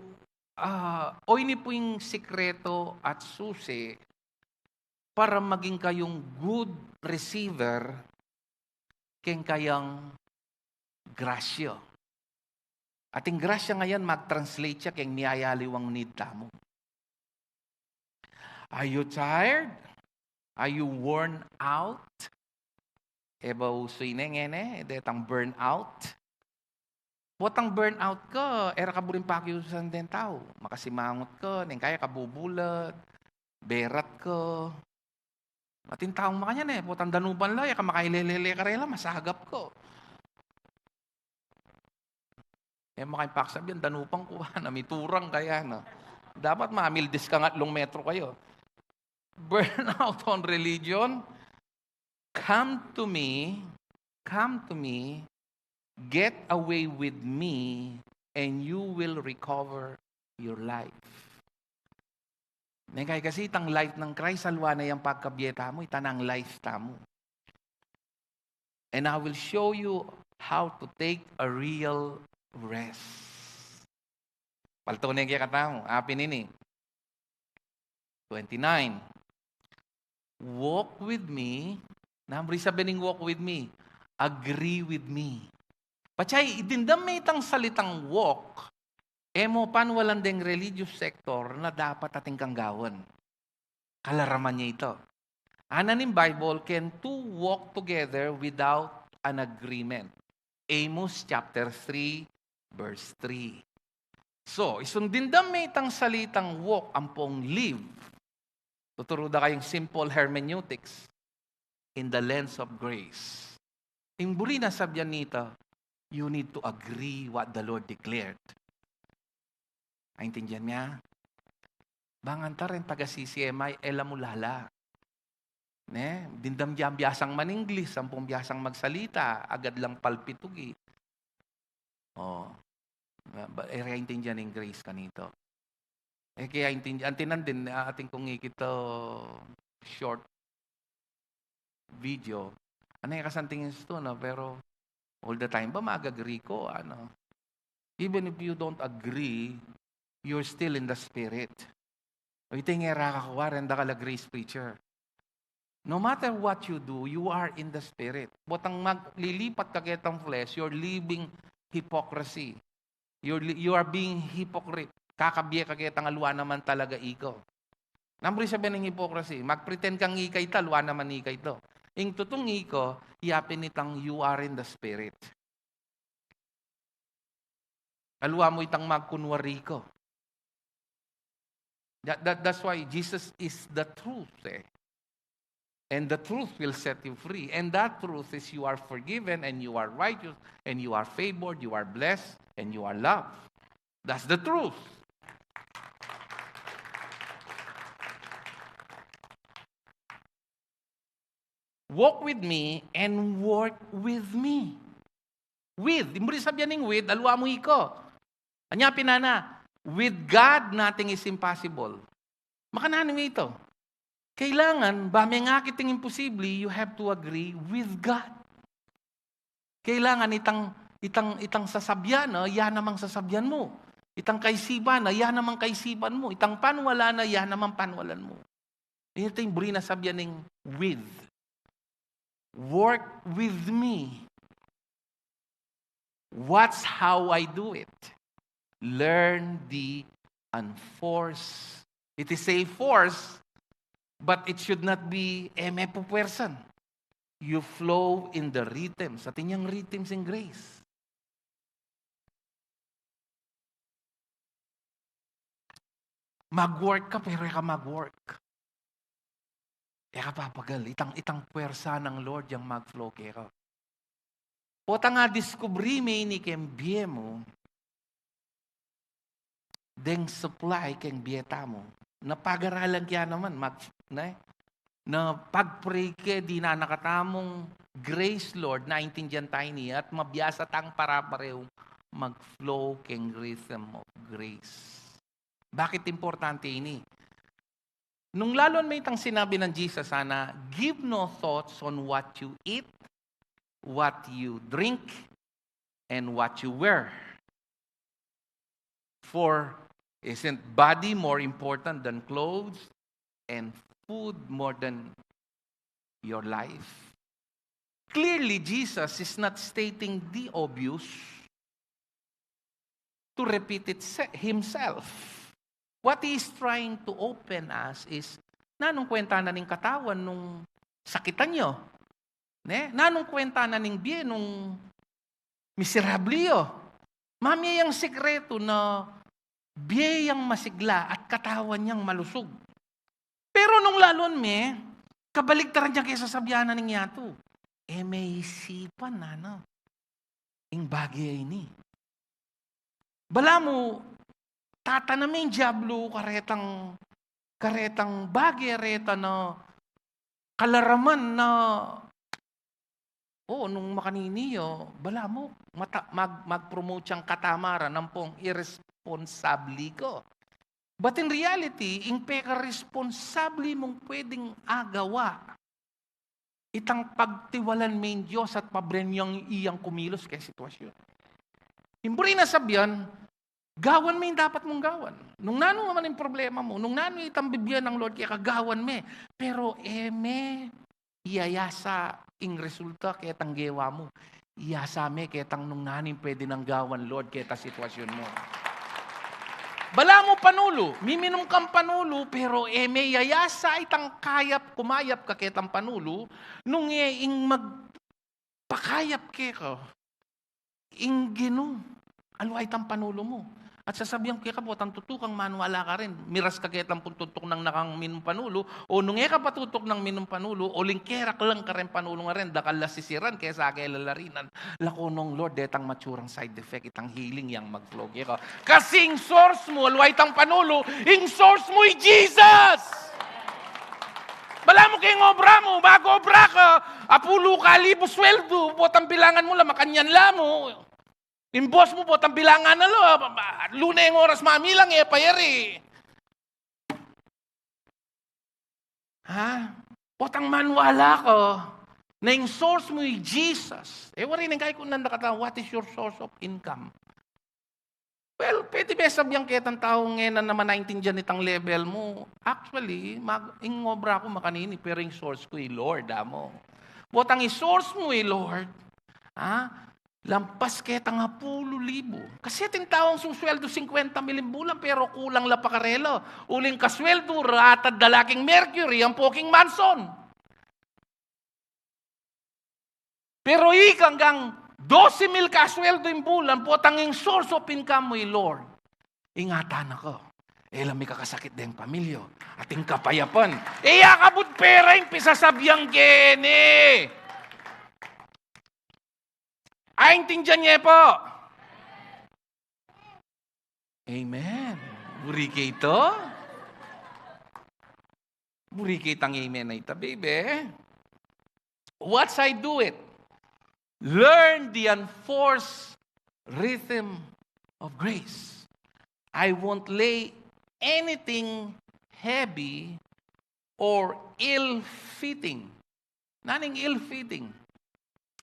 a, o ini pu ing sikreto at susi para maging kayung good receiver keng kayang grasya. Ating grasya ngeni mag-translate ya keng miyayaliwang need tamu. Are you tired? Are you worn out? E ba usu ine ngeni, detang burnout? Potang burnout ka, e ra ka buring pakiusan deng tau. Makasimangot ka, neng kaya kabubulad, berat ka. Ating taung makanyan e, potang danupan la, e ka makailelele karela, masagap ka. E, makaimpaksa biyan, danupan ku, na miturang kaya, no? Dapat mamildis kang atlung metro kayu. Burnout on religion, come to me, come to me, get away with me, and you will recover your life. Neng kaya kasi itang life nang Christ, aliwa na yang pagkabie tamu, ita nang life tamu. And I will show you how to take a real rest. Paltu neng kekatamu, apin ini. Twenty-nine. Walk with me. Na, buri sabian ning walk with me. Agree with me. Patse, idinam me itang salitang walk, e mu panwalan deng religious sector na dapat ating kang gawan. Kalaraman ya ita. Ana ning Bible, can two walk together without an agreement? Amos chapter three, verse three. So, isundin da me itang salitang walk ampong live. Tuturu da kayung simple hermeneutics in the lens of grace. Ing buri na sabian nita, you need to agree what the Lord declared. Aintindian me? Bang antar ing taga C C M I, e la mu lala. Ne? Dimdam yang biasang man-Inglis, ampong biasang magsalita, agad lang palpitugi. O. Ba, e ra aintindian ing grace kanita. E kaya aintindian, antinan din, ah, atin kung ikit, ah, short video. Ane kasanting istu, no? Pero all the time ba mag-agree ko, ano? Even if you don't agree, you're still in the spirit. O, ita ing e ra kakuari, dakal a grace preacher. No matter what you do, you are in the spirit. Potang maglilipat ka ketang flesh, you're living hypocrisy. You're li-, you are being hypocrite. Kakabie ka ketang aliwa naman talaga ika. Nanu ring sabian ning hypocrisy? Mag-pretend kang ika ita, aliwa naman ika ita. Ing tutung ika, ya pin itang you are in the spirit. Aliwa mu itang magkunwari ka. That, that, that's why Jesus is the truth, eh. And the truth will set you free. And that truth is you are forgiven and you are righteous and you are favored, you are blessed and you are loved. That's the truth. Walk with me and work with me. With. Ing buri sabian ning with, aliwa mu ika. Anya pin nana, with God, nothing is impossible. Makananu ita? Kailangan, ba me ngakit ing imposible, you have to agree with God. Kailangan itang, itang, itang sasabian, ah, ya namang sasabian mu. Itang kaisipan, ah, ya namang kaisipan mu. Itang paniwala na, ya namang paniwalan mu. Ita ing buri na sabian ning with. Work with me. Watch how I do it. Learn the unforced. It is a force, but it should not be e me pupuersan. You flow in the rhythms. Atin yang rhythms in grace. Mag-work ka, pero e ka mag-work. E ka papagal. Itang, itang puersa nang Lord yang mag-flow keka. Potang a diskubri me ini keng bie mu, deng supply keng bie tamu. Na pag-aralan ke ya naman, mag-, ne? Na pag-pray ke, dinan na katamung grace, Lord, naintindian ta ini, at mabiasa tang pare-parehu mag-flow keng rhythm of grace. Bakit importante ini? Nung laluan me itang sinabi nang Jesus, sana, "Give no thoughts on what you eat, what you drink, and what you wear. For isn't body more important than clothes, and food more than your life?" Clearly, Jesus is not stating the obvious to repeat it se-, himself. What he is trying to open us is, nanung kwenta na ning katawan nung sakitan yu? Ne? Nanung kwenta na ning bie nung miserable yu? Mamie yang sekretu na bie yang masigla at katawan yang malusug. Pero nung laluan me, kabaligtaran yang kesasabian na ning yatu. E me isipan, nanu, ing bage ini. Balamu, tatanaman ning diablu karetang, karetang bage reta na kalaraman na, o, nung makanini yu, balamu, mata-, mag-, mag-promote yang katamaran, ampong iresponsable ka. But in reality, ing pekaresponsable mung pwedeng agawa, itang pagtiwalan me ing Dios at pabrian yang iyang kumilos keng sitwasyun. Ing buri na sabian, gawan me ing dapat mung gawan. Nung nanu man ing problema mu, nung nanu itang bibie nang Lord keka, gawan me. Pero e me iyayasa ing resulta ketang gewa mu. Iyasa me ketang nung nanu ing pwede nang gawan, Lord, keta sitwasyun mu. Balamu panulu, miminum kang panulu, pero e me iyayasa itang kayap, kumayap ka ketang panulu, nung e ing magpakayap keka ing Ginu, aliwa itang panulu mu. At sasabian ku keka, potang tutu kang maniwala karin. Miras ka ketang pung tutuknang na kang minum panulu, o nung e ka pa tutuknang minum panulu, uling kerak lang kareng panulu ngaren, dakal la sisiran kesa ke lalarinan. Lako nong Lord, detang matsurang side effect, itang healing yang mag-flow keka. Kasi ing source mu, aliwa itang panulu, ing source mu i Jesus! Balamu keng obra mu, mag-obra ka, apulu ka libu sweldu, potang bilangan mu la, makanyan la mu. Ing boss mu, potang bilangan na la, lune ing oras mamilang, e pa yari. Ha? Potang maniwala ka na ing source mu i Jesus. E, wari neng kaikunang dakatau, what is your source of income? Well, pwede be sabian ketang tau, ngeni na naman naintindian itang level mu. Actually, mag, ing obra ku makanini, pero ing source ku i Lord, amu. Potang i source mu i Lord, ha? Lampas ketang apulu libu. Kasi ating taung susweldu singkwenta mil ing bulan, pero kulang la pa karela. Uling kasweldu, rata da la king Mercury, ampo king Mansion. Pero ikang dose mil kasweldu ing bulan, potang ing source of income mu i Lord. Ingatan na ka. E la mikakasakit deng pamilya. Ating kapayapan. E ya kabud pera ing pisasabian keni. Aintindian ye pu? Amen. Buri ke ita? Buri ke itang amen a ita, baby? What's I do it? Learn the unforced rhythm of grace. I won't lay anything heavy or ill-fitting. Nanu ing ill-fitting?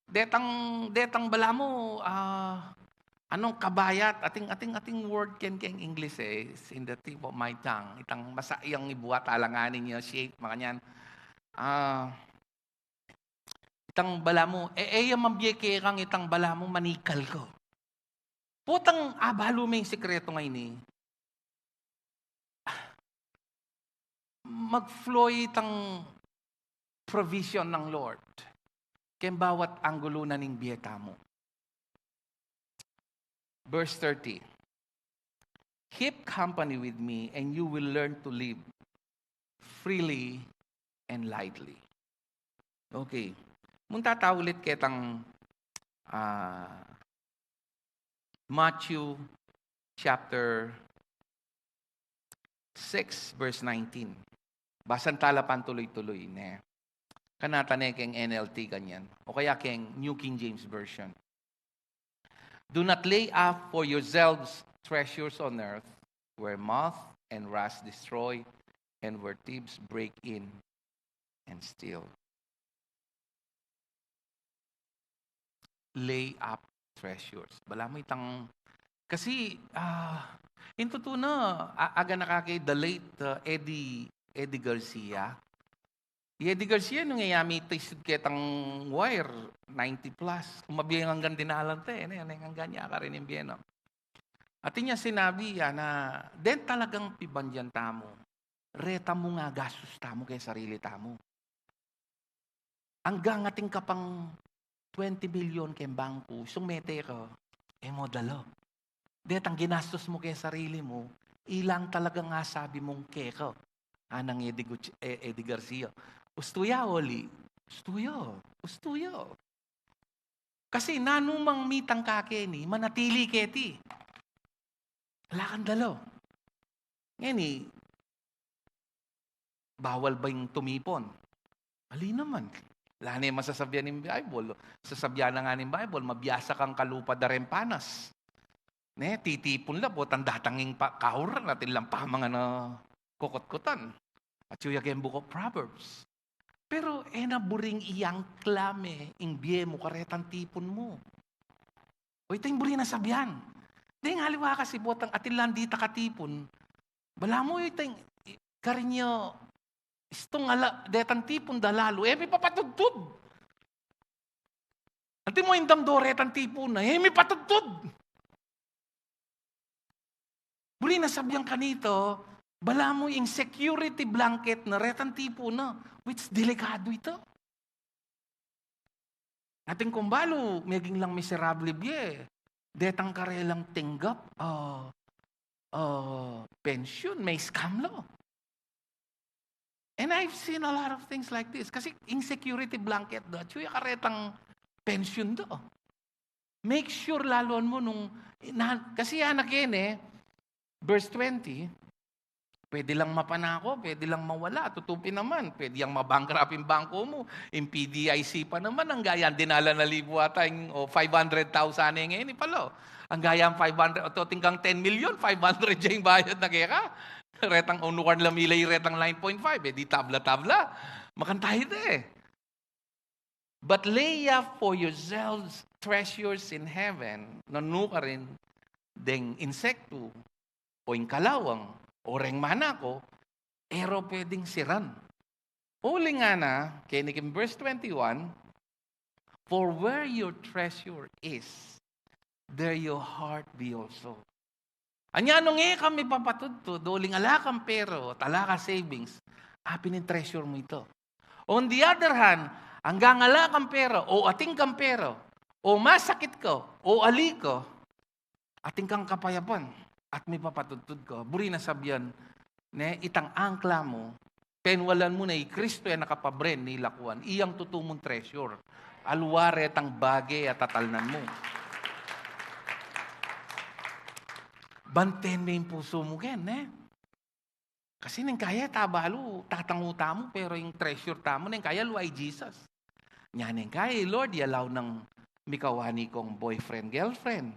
Detang, detang balamu, ah, anung kabayat, ating, ating, ating word ken, ken English e, it's in the tip of my tongue. Itang masayang ibuat, alanganin ya shape, makanyan. Ah, itang balamu, e, e ya mabie kekang itang balamu, manikal ka. Potang abalu me ing sikretu ngeni, mag-flow itang provision ng Lord keng bawat anggulu na ning bie tamu. Verse thirty, "Keep company with me and you will learn to live freely and lightly." Okay. Munta ta ulit ketang, ah, Matthew chapter six, verse nineteen. Basan ta la pang tuloy-tuloy, ne? Kanita ne keng N L T kanyan. O kaya keng New King James Version. "Do not lay up for yourselves treasures on earth, where moth and rust destroy, and where thieves break in and steal." Lay up treasures. Balamu itang, kasi, ah, ing tutu na, a-, aga na kake the late, uh, Eddie, Eddie Garcia. I Eddie Garcia, nung e ya mitisud ketang wire, ninety plus. Kung mabie anggang dinalan te, ne, ne, anggang ya karin ing bie na. Atin yang sinabi ya na, den talagang pibandian tamu, reta mung agastus tamu keng sarili tamu. Anggang atin ka pang twenty million keng bangku, istung mete ka, e mu dala. Detang ginastus mu keng sarili mu, ilang talagang asabi mung keka. Anang Eddie Guc-, e, Eddie Garcia. Ustu ya, oli. Ustu ya. Ustu ya. Kasi nanu mang mitang keni, manatili keti. Ala kang dala. Ngeni, bawal ba ing tumipun? Ali naman. Ala ne masasabian ning Bible. Sasabian na nga ning Bible, mabiasa kang kalupa da reng panas. Ne, titipun la, potang datang ing pa-, kauran, atin lang pamangan a kukutkutan. At yu ya keng Book of Proverbs. Pero e na buring iangkla me ing bie mu karetang tipun mu. O ita ing buri nang sabian. Deng aliwa kasi potang atin lang dita katipun. Balamu ita ing, i-, karin ya, istung ala, detang tipun da lalu, e mi papatudtud. Antimo ing damdamu retang tipun na, e mi patudtud. Buri nang sabian kanita, balamu ing security blanket na retang tipun na, which delikadu ita. Atin kung balu, meging lang miserable bie. Detang karelang tinggap, ah, uh, pensyun, may scam lo. And I've seen a lot of things like this. Kasi ing security blanket do, atyu ya karetang pensyun do. Make sure lalon mu nung, na, kasi anak yan eh, verse twenty, pwede lang mapanako, pwede lang mawala, tutu pin naman, pwede yang ma-bankrupt ing bangko mu, ing P D I C pa naman, anggang yan, dinala na libu ata, ing, o, five hundred thousand na ngayon, ipalo. Anggang yan, five hundred, o, atin kang ten million, five hundred ya ing bayad na keka. Retang, o, nukarin la mila retang nine point five, e di tabla-tabla. Makanta ita e. But lay up for yourselves treasures in heaven, na nukarin deng insektu, o ing kalawang, o reng manako, e ro pwedeng siran. Uling ngana, keni king verse twenty-one, "For where your treasure is, there your heart be also." Anya nung e ka mipapatudtud, uling ala kang pera, ala kang savings, apin ing treasure mu ita. On the other hand, anggang ala kang pera, o atin kang pera, o masakit ka, o ali ka, atin kang kapayapan, at mipapatudtud ka, buri na sabian, ne, itang angkla mu, penwalan mu na i Kristo yang nakapabren ning lakuan, iyang tutu mung treasure. Aliwa retang bage a tatalnan mu. Banten me ing pusu mu ken, ne? Kasi neng kaya tabalu, tatangu tamu, pero ing treasure tamu, neng kaya aliwa i Jesus. Nya neng kaya, "Lord, i-allow nang mikawani kong boyfriend, girlfriend."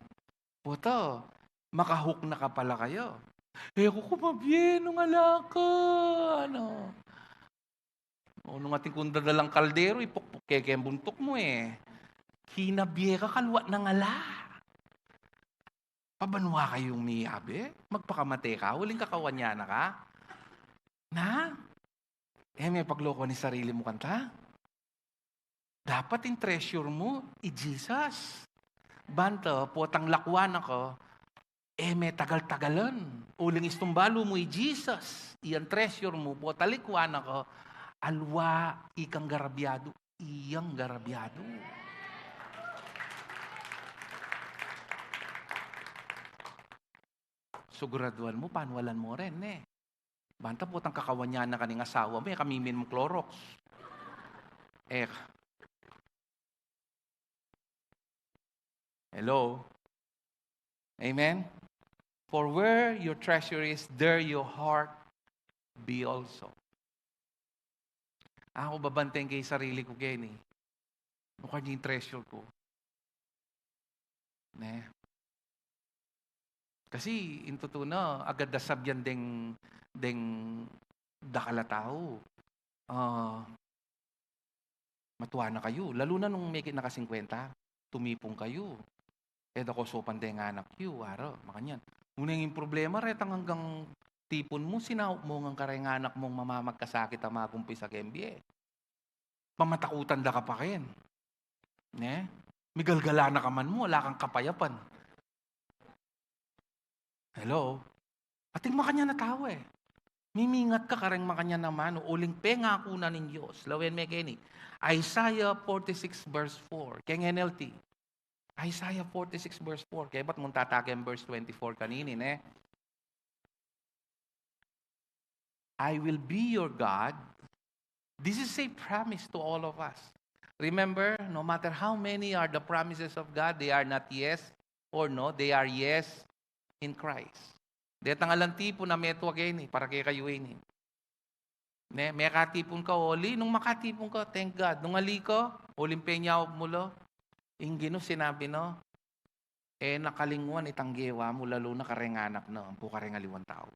Puta, maka-hook na ka pala kaya. E ku kumabye nung ala ka, ano. O, nung atin kung dadalang kaldero, ipukpuk ke keng buntuk mu e. Kinabye ka kaliwa nang ala. Pabanua kayung miyabe, magpakamate ka, uling kakawan ya na ka. Na? E me paglokoan ing sarili mu kanta? Dapat ing treasure mu i Jesus. Banta, potang lakuan na ka, e me tagal-tagalan. Uling istung balu mu i Jesus, iyang treasure mu, potang lakuan na ka, aliwa ikang garabyadu, iyang garabyadu. Siguraduan mu, panwalan mu rin, ne? Banta potang kakawan ya na ka ning asawa mu, e ka miminum Clorox. E ka. Hello? Amen? "For where your treasure is, there your heart be also." Aku babanten ke ing sarili ku keni. Nukarin ing treasure ku. Ne? Kasi, ing tutu na, agad da sabian deng, deng dakal a tau. Ah, matua na kayu. Lalu na nung mekit na ka singkwenta, tumipun kayu. E da ko saupan deng anak yu, ara, makanyan. Nune ing problema, retang anggang tipun mu, sinaup mu ngan kareng anak mung mamamagkasakit a magumpisa keng bie. Pamatakutan da ka pa ken. Ne? Migalgala na ka man mu, ala kang kapayapan. Hello? Ating makanyan a tau e. Mimingat ka kareng makanyan a manu, uling pengaku na ning Dios. Lawen me keni. Isaiah forty-six verse four. Keng N L T. Isaiah forty-six verse four. Kaya ba't munta ta keng verse twenty-four kanini, ne? "I will be your God." This is a promise to all of us. Remember, no matter how many are the promises of God, they are not yes or no, they are yes in Christ. Detang alang tipun a metua keni, para kekayu ini. Ne, mekatipun ka, uli, nung makatipun ka, thank God. Nung ali ka, uling penyaup mu la, ing Ginu sinabi na, e na kalingwan itang gewa mu, lalu na kareng anak na, ampo kareng aliwang tau.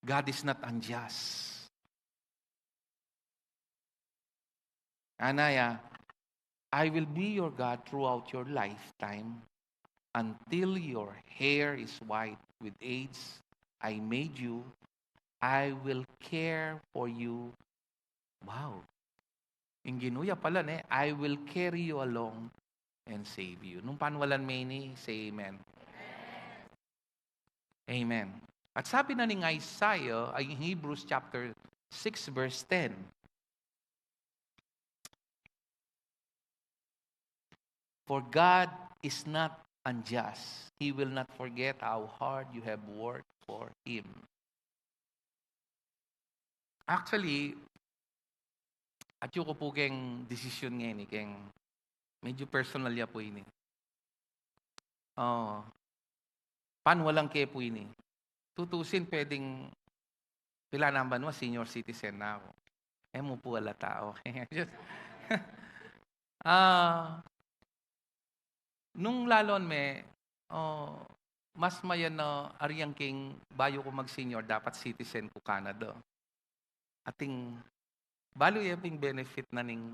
God is not unjust. Ngana ya, "I will be your God throughout your lifetime, until your hair is white with age. I made you. I will care for you." Wow. Ing Ginu ya pala, ne, "I will carry you along and save you." Nung panwalan me ini, say amen. Amen. At sabi na ning Isaiah, ay, Hebrews chapter six verse ten, "For God is not unjust. He will not forget how hard you have worked for him. Actually, atyu ku pu keng desisyon ngeni, keng medyo personal ya pu ini. Oo. Panualan ke pu ini. Tutusin, pwedeng pila na banua, senior citizen na aku. E mu pu alata, okay. Just, ah, nung lalon me, oh, mas mayan na arian keng bayu ku mag-senior, dapat citizen ku Canada. Ating balu ya pin benefit na ning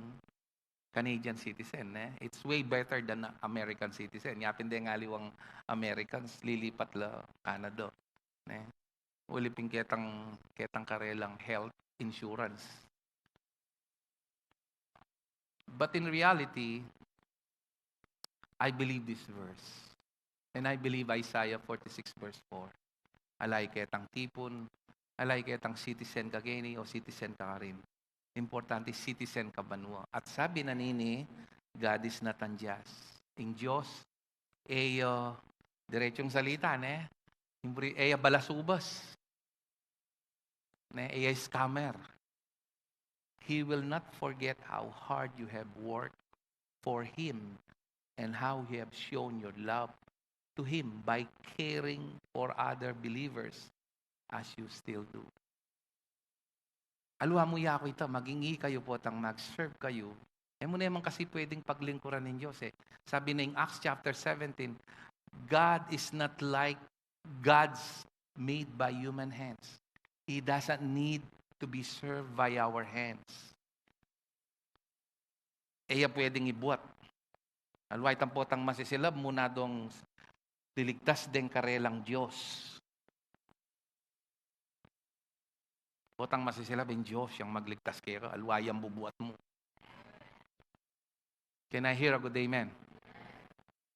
Canadian citizen, ne? It's way better than American citizen. Yapin deng aliwang Americans, lilipat la Canada, ne? Uli pin ketang, ketang karelang health insurance. But in reality, I believe this verse. And I believe Isaiah forty-six verse four. Ala ya ketang tipun, ala ya ketang citizen ka keni o citizen ka karin. Importante, citizen ka banua. At sabi na nini, God is not unjust. Ing Dios, e ya, diretsong salita, ne? Ing bri-, e ya balasubas. Ne, e ya scammer. He will not forget how hard you have worked for him and how you have shown your love to him by caring for other believers as you still do. Aliwa mu ya ku ita, maging ikayu potang mag-serve kayu. E mu naman kasi pwedeng paglingkuran ning Dios, e. Sabi na ing Acts chapter seventeen, God is not like gods made by human hands. He doesn't need to be served by our hands. E ya pwedeng ibuat. Aliwa itang potang masisilab, mu na dong liligtas deng karelang Dios. Potang masisilab, ing Dios yang magligtas keka, aliwa yang bubuat mu. Can I hear a good amen?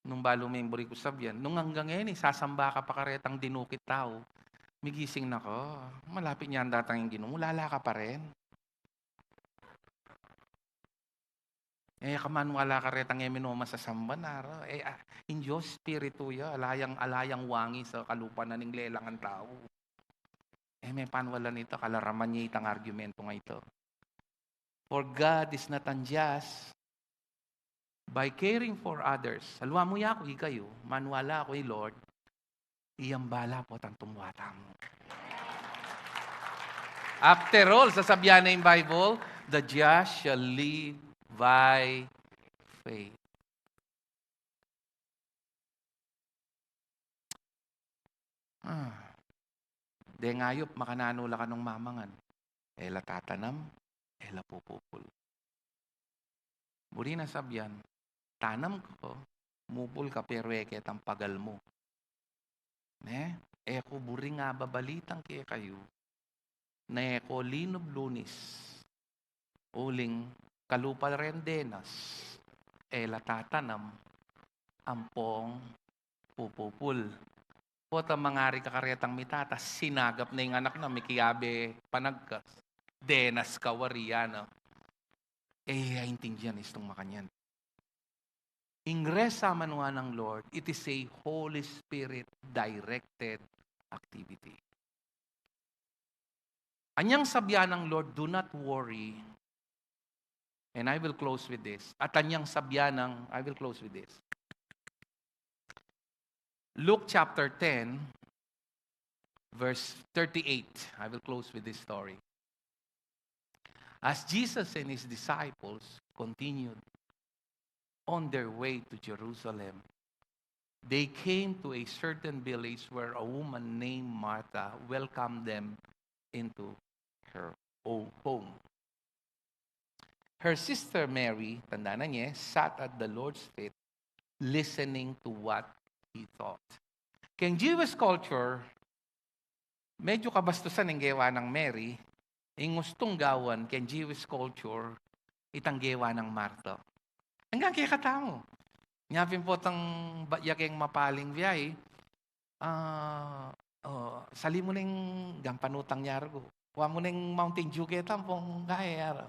Nung balu me ing buri ku sabian, nung anggang ngeni, sasamba ka pa karetang dinukit tau, migising na ka, malapit nyan datang ing Ginu mu, lala ka pa rin. E ka maniwala karetang e minu masasamba na ra. E, ah, ing Dios Espiritu ya, ala yang, ala yang wangi sa kalupa na ning lelangan tau. E me paniwalan ita, kalaraman ya itang argumento nga ita. For God is not unjust by caring for others. Aliwa mu ya ku, ikayu, maniwala ku, e Lord, iyang bala potang tumua tamu. After all, sasabian na ing Bible, "The just shall live by faith." Ah. Deng ayup, makananu la kanung mamangan. E la tatanam, e la pupupul. Buri na sabian, tanam ka, mupul ka, pero e ketang pagal mu. Ne? E ku buring ababalitan kekayu na e ku linub Lunis, uling kalupa reng denas, e la tatanam, ampong pupupul. Potang mangari ka karetang mitata, sinagap na ing anak na, mikiabe panagkas. Denas ka wari, ana. E ya aintindian istung makanyan. Ing rest, sabi na nang Lord, it is a Holy Spirit directed activity. Anyang sabian nang Lord, "Do not worry." And I will close with this. At anyang sabian nang, I will close with this. Luke chapter ten, verse thirty-eight. I will close with this story. As Jesus and his disciples continued on their way to Jerusalem, they came to a certain village where a woman named Martha welcomed them into her own home. Her sister Mary, tanda na niya, sat at the Lord's feet, listening to what he taught. Keng Jewish culture, medyo kabastusan ing gewa nang Mary, ing ustung gawan keng Jewish culture, itang gewa nang Marta. Anggang kekatamu. Nya pin potang batya keng mapaling biahe, ah, o, sali mu ning gampanutang, nya rugu. Kua mu ning Mountain Dew keta ampong gae, ara.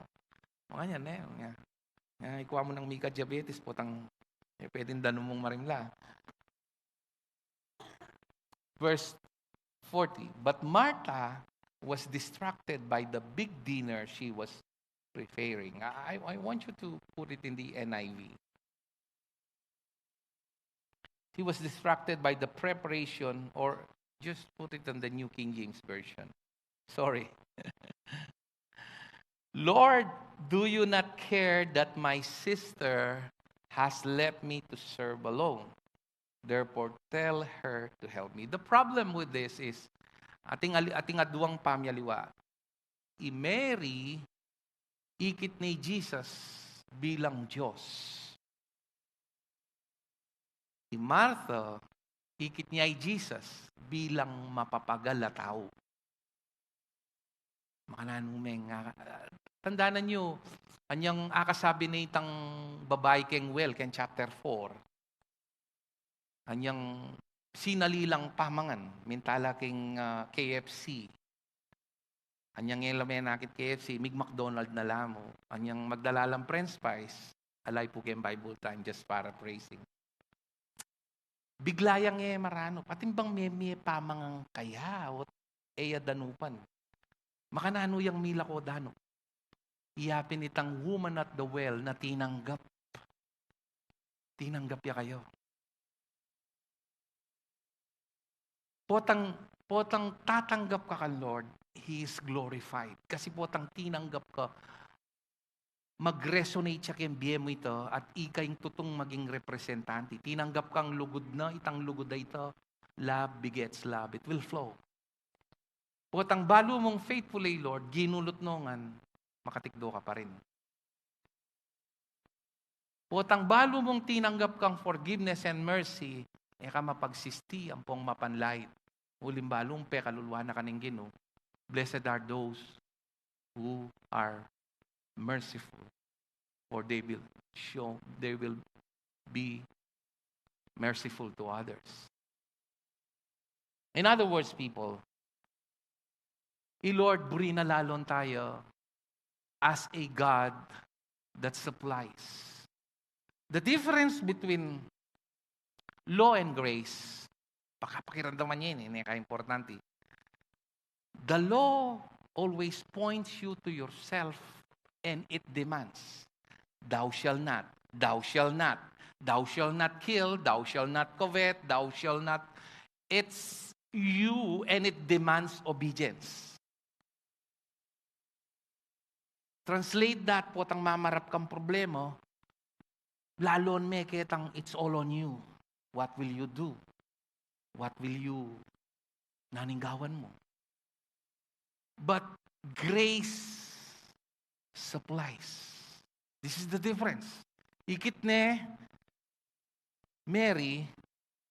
Makanyan ne, nya. Nya, ikua mu nang mika diabetes, potang, e, pwedeng danum mung marimla. Verse forty. But Martha was distracted by the big dinner she was preparing. I, I want you to put it in the N I V. He was distracted by the preparation, or just put it in the New King James Version. Sorry. "Lord, do you not care that my sister has left me to serve alone? Therefore, tell her to help me." The problem with this is, ating, ali- ating aduang pamyaliwa. I Mary, ikit ne i Jesus bilang Dios. I Martha, ikit ne i Jesus bilang mapapagal a tau. Makananu meng, ah, tandanan yu, anyang akasabi ne itang babai keng well, keng chapter four. Anyang sinali lang pamangan, mintala keng, ah, K F C. Anyang e la menakit K F C, mig-McDonald na la mu. Anyang magdala lang French fries, ala pu keng Bible Time, just paraphrasing. Bigla yang e maranup. Atin bang mie-mie pamangan kaya, o e ya danupan? Makananu yang milako danup? Iya pin itang woman at the well na tinanggap. Tinanggap ya kayu. Potang, potang tatanggap ka kan Lord, He is glorified. Kasi potang tinanggap ka, mag-resonate ya keng bie mu ita, at ika ing tutung maging representante. Tinanggap kang lugud na, itang lugud a ita, love begets love. It will flow. Potang balu mung faithful e Lord, ginulut no ngan, makatikdo ka pa rin. Potang balu mung tinanggap kang forgiveness and mercy, e ka mapagsisti ampong mapanlait. Uling balu mung pekaluluan na ka ning Ginu. Blessed are those who are merciful, for they will show, they will be merciful to others. In other words, people, i Lord buri na lalon taya as a God that supplies. The difference between law and grace, pakapakiramdaman ye ini, ini ka importante. The law always points you to yourself, and it demands, "Thou shalt not, thou shalt not, thou shalt not kill, thou shalt not covet, thou shalt not." It's you, and it demands obedience. Translate that, potang mamarap kang problema, lalon me ketang it's all on you. What will you do? What will you, naning gawan mu? But grace supplies. This is the difference. Ikit ne Mary,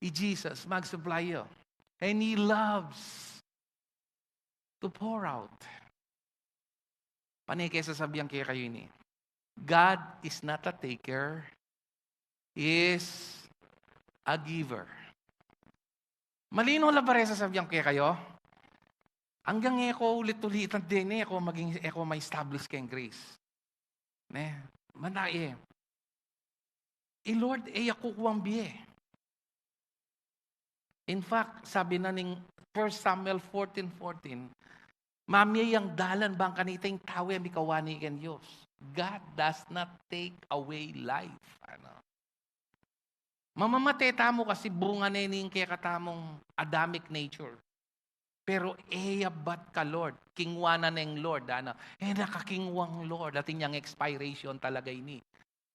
i Jesus, mag-supply ya. And He loves to pour out. Pane ke sasabian ke kayu ini, God is not a taker, He is a giver. Malino la ba re sasabian ke kayu? Anggang e ko ulit-ulitan deni, e ko maging, e ko ma-establish keng grace. Ne? Mana e. I Lord, e ya kukuang bie. In fact, sabi na ning First Samuel fourteen fourteen, mamie yang dalan bang kanita ing tau e mikawani keng Dios. God does not take away life. Ano? Mamamate tamu kasi bunga ne ning kekatamung Adamic nature. Pero e ya bat ka Lord, kingwa na neng Lord, ano? E na ka kingwang Lord, atin yang expiration talaga ini.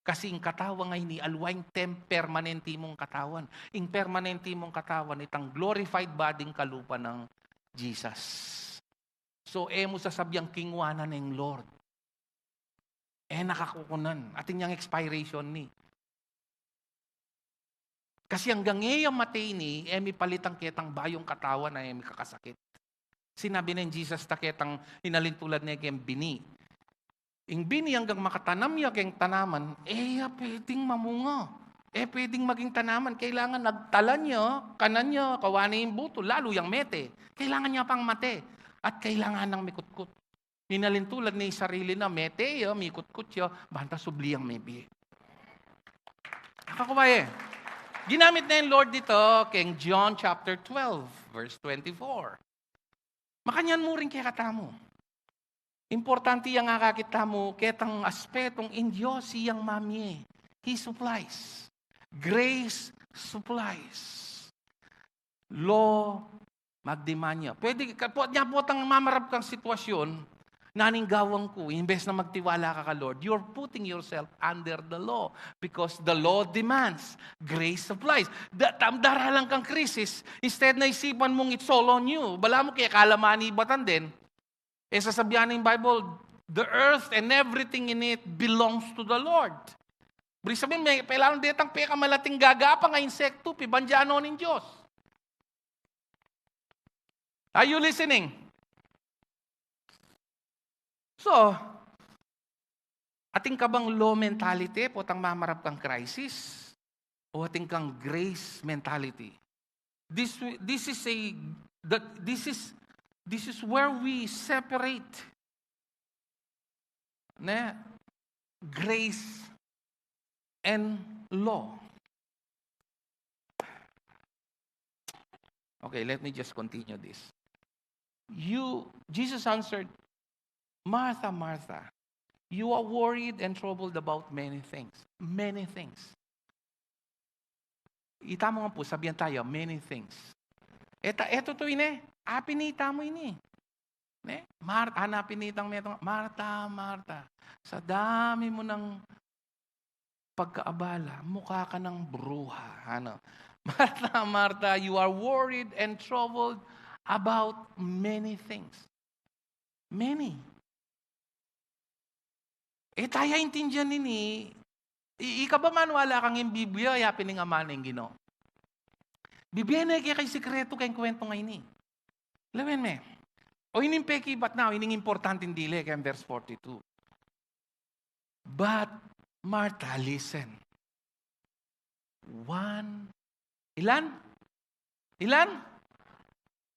Kasi ing katawan a ini, aliwa ing tem-, permanente mung katawan. Ing permanente mung katawan, itang glorified body ning kalupa nang Jesus. So, e mu sasabiang kingwa na neng Lord. E na ka kukunan. Atin yang expiration ini. Kasi anggang e ya mate ini, e mipalitan ketang bayung katawan a e mikakasakit. Sinabi neng Jesus ta ketang inalintulad ne keng bini. Ing bini anggang makatanam ya keng tanaman, e ya pwedeng mamunga. E pwedeng maging tanaman. Kailangan agtalan ya, kanan ya, kawane ing butul, lalu yang mete. Kailangan ya pang mate. At kailangan nang mikutkut. Inalintulad ne ing sarili na, mete ya, mikutkut ya, banta subli yang mebie. Akakuwa e. Ginamit na ing Lord dito keng John chapter twelve, verse twenty-four. Makanyan mu rin kekatamu. Importante yang akakit tamu, ketang aspetong ing Dios iyang mamie. He supplies. Grace supplies. Law magdemand ya. Pwede ka, po, nya potang mamarap kang sitwasyon, naning gawan ku, imbes na magtiwala ka ka Lord, you're putting yourself under the law because the law demands, grace supplies. Da, tam, daralan kang krisis, instead na isipan mung it's all on you, balamu kekalaman ibatan din. E sasabian ning Bible, the earth and everything in it belongs to the Lord. Buri sabian, me, pelan detang pekamalating gagapang a insektu, pibandian no ning Dios. Are you listening? So, atin ka bang law mentality potang mamarap kang crisis? O atin kang grace mentality? This, this is a, that, this is, this is where we separate, ne? Grace and law. Okay, let me just continue this. You, Jesus answered, "Martha, Martha, you are worried and troubled about many things." Many things. Ita mu nga po, sabian taya, many things. Eta, eto to ini, apin ita mu ini. Ne? Mar-, ana apin itang metung, "Marta, Marta, sa dami mu nang pagkaabala, mukha ka nang bruha." Ano? "Marta, Marta, you are worried and troubled about many things." Many. E taya intindian ini, i-, ika ba maniwala kang ing Biblia, yapin ning Ama ning Ginu? Bibie ne keka ing sikretu keng kwentu a ini. Lawen me. O ining pekibat na, o ining importante dili keng verse forty-two. But Martha, listen. One, ilan? Ilan?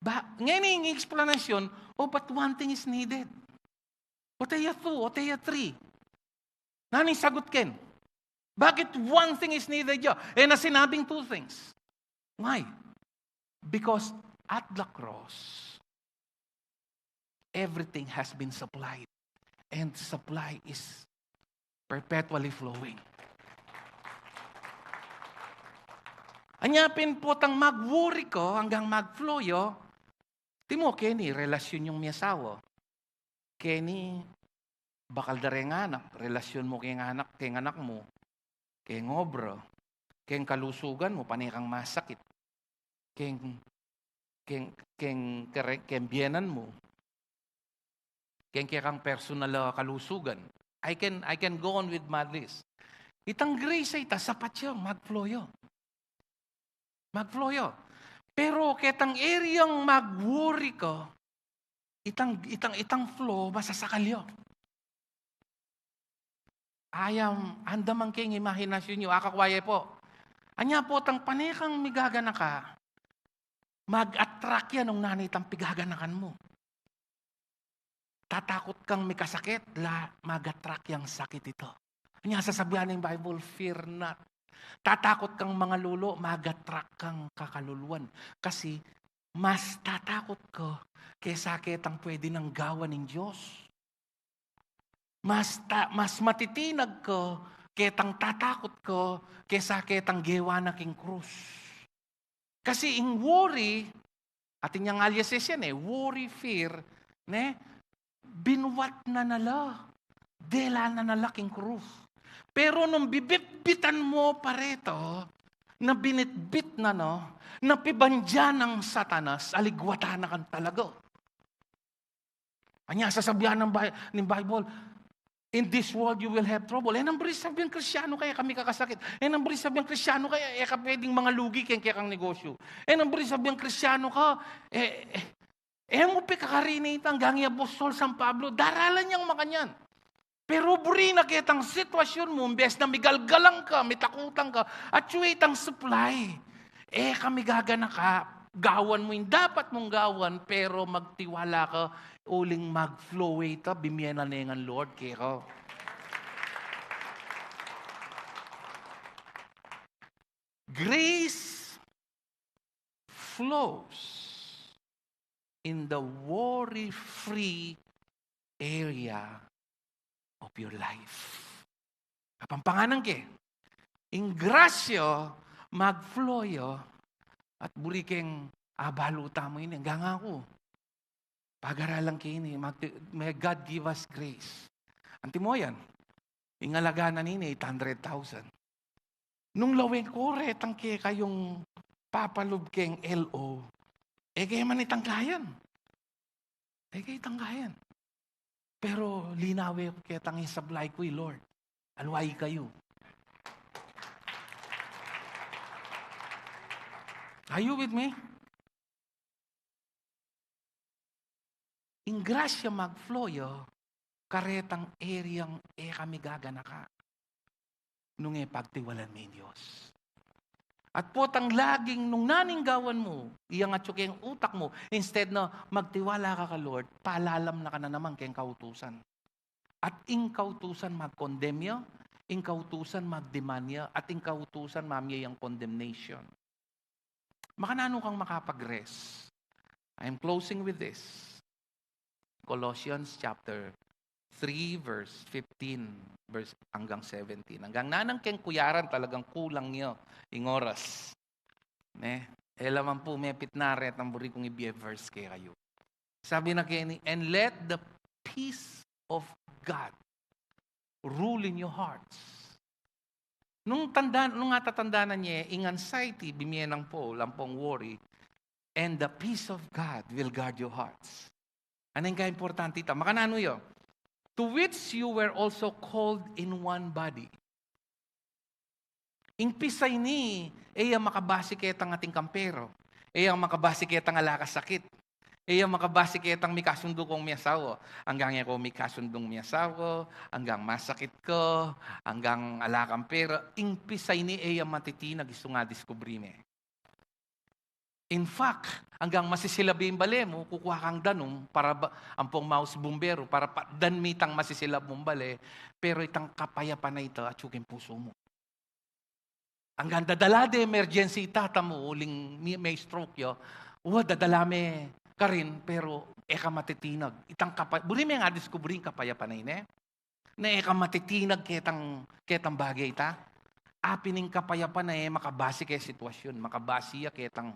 Ba, ngeni ing explanation, "Oh, but one thing is needed." O taya two, o taya three. Nanu ing sagut ken? Bakit one thing is needed ya? E na sinabing two things. Why? Because at the cross, everything has been supplied. And supply is perpetually flowing. Anya pin potang mag-worry ka anggang mag-flow ya, timu keni relasyon yung miyasawa. Keni bakal da reng anak, relasyon mu keng anak, keng anak mu, keng obra, keng kalusugan mu, pane kang masakit. Keng, keng, keng, kere-, keng bienan mu. Keng kekang personal a kalusugan. I can, I can go on with my list. Itang grace a ita, sapat ya, mag-flow ya. Mag-flow ya. Pero ketang area ng mag-worry ka, itang, itang, itang flow, masasakal ya. Ayam, andamang keng imahinasyon yu, akakwaye po. Anya potang pane kang migaganaka, mag-attract ya nung nanu itang pigaganakan mu. Tatakut kang mikasakit, la, mag-attract yang sakit ito. Anya sasabian ning Bible, "Fear not." Tatakut kang mangalulu, mag-attract kang kakaluluan. Kasi mas tatakut ka kesa ketang pwede nang gawan ning Dios. Mas ta-, mas matitinag ka ketang tatakut ka kesa ketang gewa na king krus. Kasi ing worry, atin yang aliases yan e, worry, fear, ne? Binuat na na la. Dela na na la king krus. Pero nung bibitbitan mu pa reta, na binitbit na na, na pibandian nang Satanas, aligwatan na kang talaga. Anya sasabian ning Bi-, ning Bible, "In this world you will have trouble." E nang buri sabian Kristiyanu ka, e ka mikakasakit. E nang buri sabian Kristiyanu ka, e ka pwedeng mangalugi keng kekang negosyu. E nang buri sabian Kristiyanu ka, e, e, e mu pekakarini itang, anggang i apostol San Pablo, daralan yang makanyan. Pero buri na ketang sitwasyun mu, imbes na migalgalang ka, mitakutan ka, atiu itang supply. E ka migaganaka, gawan mu ing dapat mung gawan, pero magtiwala ka, uling mag-flow ita, bimie na ne ngan Lord keka. Grace flows in the worry-free area of your life. Kapampangan ke, ing grasya mag-flow ya, at buri keng abalu tamu ini, anggang aku. Pagaralan ke ini, mag-, may God give us grace. Antimo yan, ing alaga na nini, eight hundred thousand. Nung lawen ku retang kekayung papalub keng L O, e ke man itang kayan. E ke itang kayan. Pero linawe ku ketang isablay ku, Lord. Aliwa ikayu. Are you with me? Ing grasya mag-flow ya karetang eryang e kami gaganaka nung e pagtiwalan mi ing Dios. At potang laging nung naninggawan mu, iyang atyu keng utak mu, instead na magtiwala ka ka Lord, palalam na ka na naman keng kautusan. At ing kautusan mag-condemn ya, ing kautusan mag-demand ya, at ing kautusan mamie yang condemnation. Makananu kang makapag-rest? I am closing with this. Colossians chapter three, verse fifteen, verse anggang seventeen. Anggang nanang keng kuyaran, talagang kulang ya ing oras. Ne? E la man pu mepit na retang buri kung ibie verse kekayu. Sabi na keni, "And let the peace of God rule in your hearts." Nung tanda, nung atatandanan ye, ing anxiety, bimie nang Paul, ampong worry, "And the peace of God will guard your hearts." Aneng kaimportante ita? Makananu ya? "To which you were also called in one body." Ing peace a ini, e ya makabase ketang ating kampero. E ya makabase ketang ala ka sakit. E ya makabase ketang mikasundu kong miasawa. Anggang e ko mikasundung miasawa, anggang masakit ka, anggang ala kang pera. Ing peace a ini, e ya matitinag, isu ing diskubri me. In fact, anggang masisilab ing bale mu, kukua kang danum para ba, ampong maus bumberu, para patdan me itang masisilab mung bale, pero itang kapayapan a ita atyu keng pusu mu. Anggang dadala de emergency ita, tamu, uling may, may stroke ya, wa, dadala me karin, pero e ka matitinag. Itang kapa-, buri meng adiskubre ing kapayapan a ini. Na e ka matitinag ketang, ketang bage ita. Apin ing kapayapan a e makabase keng sitwasyun, makabase ya ketang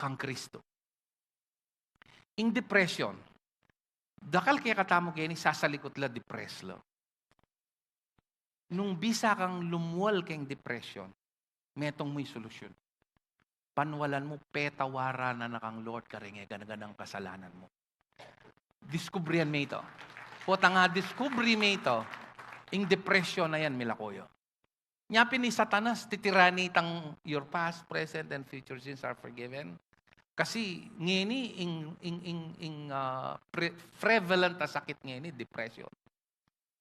kang Kristo. Ing depression, dakal kekatamu keni sasalikut la, depress la. Nung bisa kang lumwal keng depression, metung mu ing solusyun. Panwalan mu, petawaran na kang Lord kareng e gana-ganang kasalanan mu. Diskubrian me ita. Potang adiskubre me ita, ing depression a yan milako ya. Nya pin i Satanas, titirani itang your past, present, and future sins are forgiven. Kasi ngeni ing, ing, ing, ing, ah, pre-, prevalent a sakit ngeni, depression.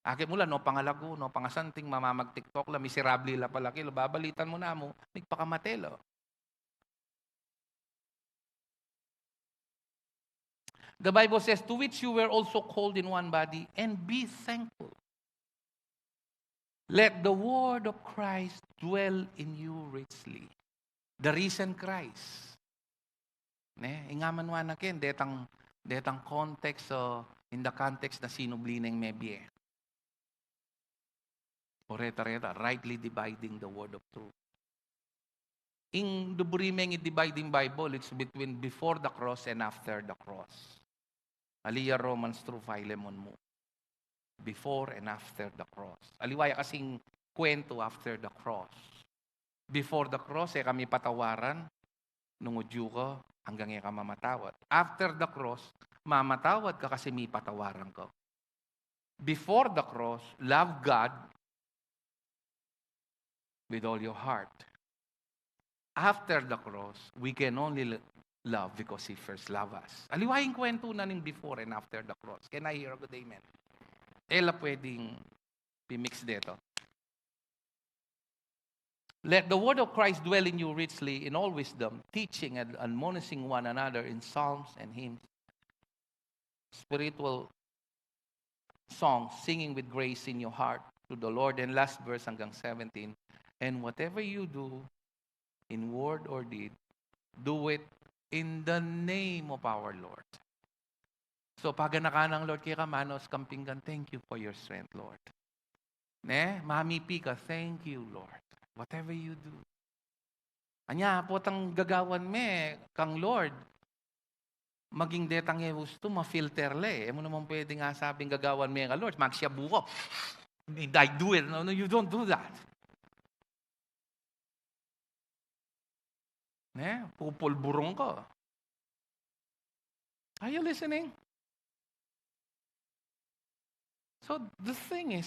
Akit mu la, no pangalagu, no pangasanting, mamamag-TikTok la, miserable la palaki, la, babalitan mu namu, migpakamate la. The Bible says, "To which you were also called in one body, and be thankful. Let the word of Christ dwell in you richly." The risen Christ. Ne? Ing aman wa na ken, detang, detang context, o in the context na sinubli neng mebie. O reta, reta, rightly dividing the word of truth. Ing duburi meng i-divide ing Bible, it's between before the cross and after the cross. Ali ya Romans through Philemon mu. Before and after the cross. Aliwa ya kasing kuwentu after the cross. Before the cross, e ka mipatawaran nung udyu ka, anggang e ka mamatawad. After the cross, mamatawad ka kasi mipatawaran ka. Before the cross, love God with all your heart. After the cross, we can only l-, love because He first loved us. Aliwa ing kuwentu na ning before and after the cross. Can I hear a good amen? E la pwedeng pimix deto. "Let the word of Christ dwell in you richly in all wisdom, teaching and admonishing one another in psalms and hymns, spiritual songs, singing with grace in your heart to the Lord. And last verse hanggang seventeen, "And whatever you do, in word or deed, do it in the name of our Lord." So, paganakan ng Lord keka, manos kang pinggan, "Thank you for your strength, Lord." Ne? Mamipi ka, "Thank you, Lord." Whatever you do. Anya, potang gagawan me kang Lord, maging detang e ustu, ma-filter le. E mu naman pwedeng asabing gagawan me kang Lord, magsiabu ka. "Did I do it?" No, no, you don't do that. Ne? Pupulburong ka. Are you listening? So the thing is,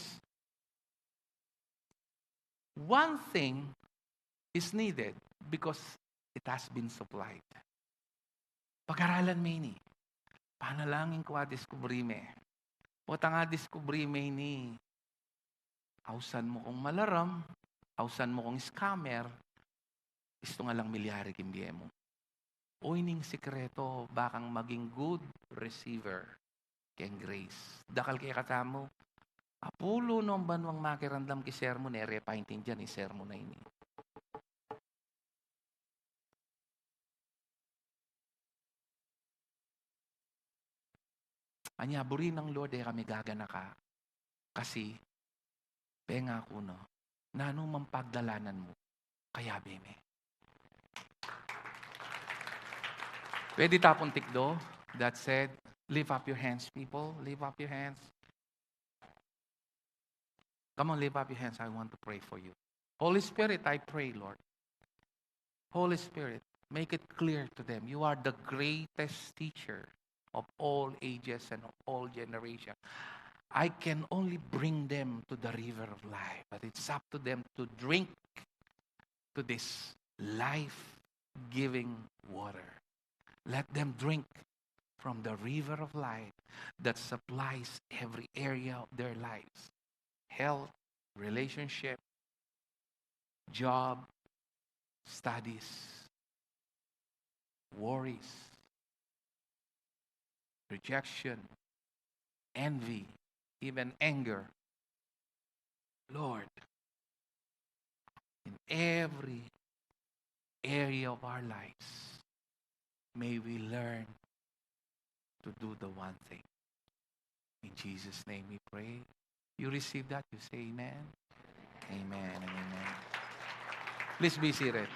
one thing is needed because it has been supplied. Pag-aralan me ini. Panalangin ku, a diskubri me. Potang a diskubri me ini, ausan mu kung malaram, ausan mu kung scammer, istung alang milyari king bie mu. O, ining sikreto, bakang maging good receiver keng grace. Dakal kekatamu, apulu no ing banuang makiramdam king sermon, e re paintindian ing sermon a ini. Anya, buri nang Lord, e kami gaganaka. Kasi, pengaku na, nanu mang pagdalanan mu, kayabe me. Pwede tapung tikdo. That said, lift up your hands, people. Lift up your hands. Come on, lift up your hands. I want to pray for you. Holy Spirit, I pray, Lord. Holy Spirit, make it clear to them. You are the greatest teacher of all ages and of all generations. I can only bring them to the river of life, but it's up to them to drink to this life-giving water. Let them drink from the river of life that supplies every area of their lives: health, relationship, job, studies, worries, rejection, envy, even anger. Lord, in every area of our lives, may we learn to do the one thing. In Jesus' name we pray. You receive that, you say amen. Amen and amen. Please be seated.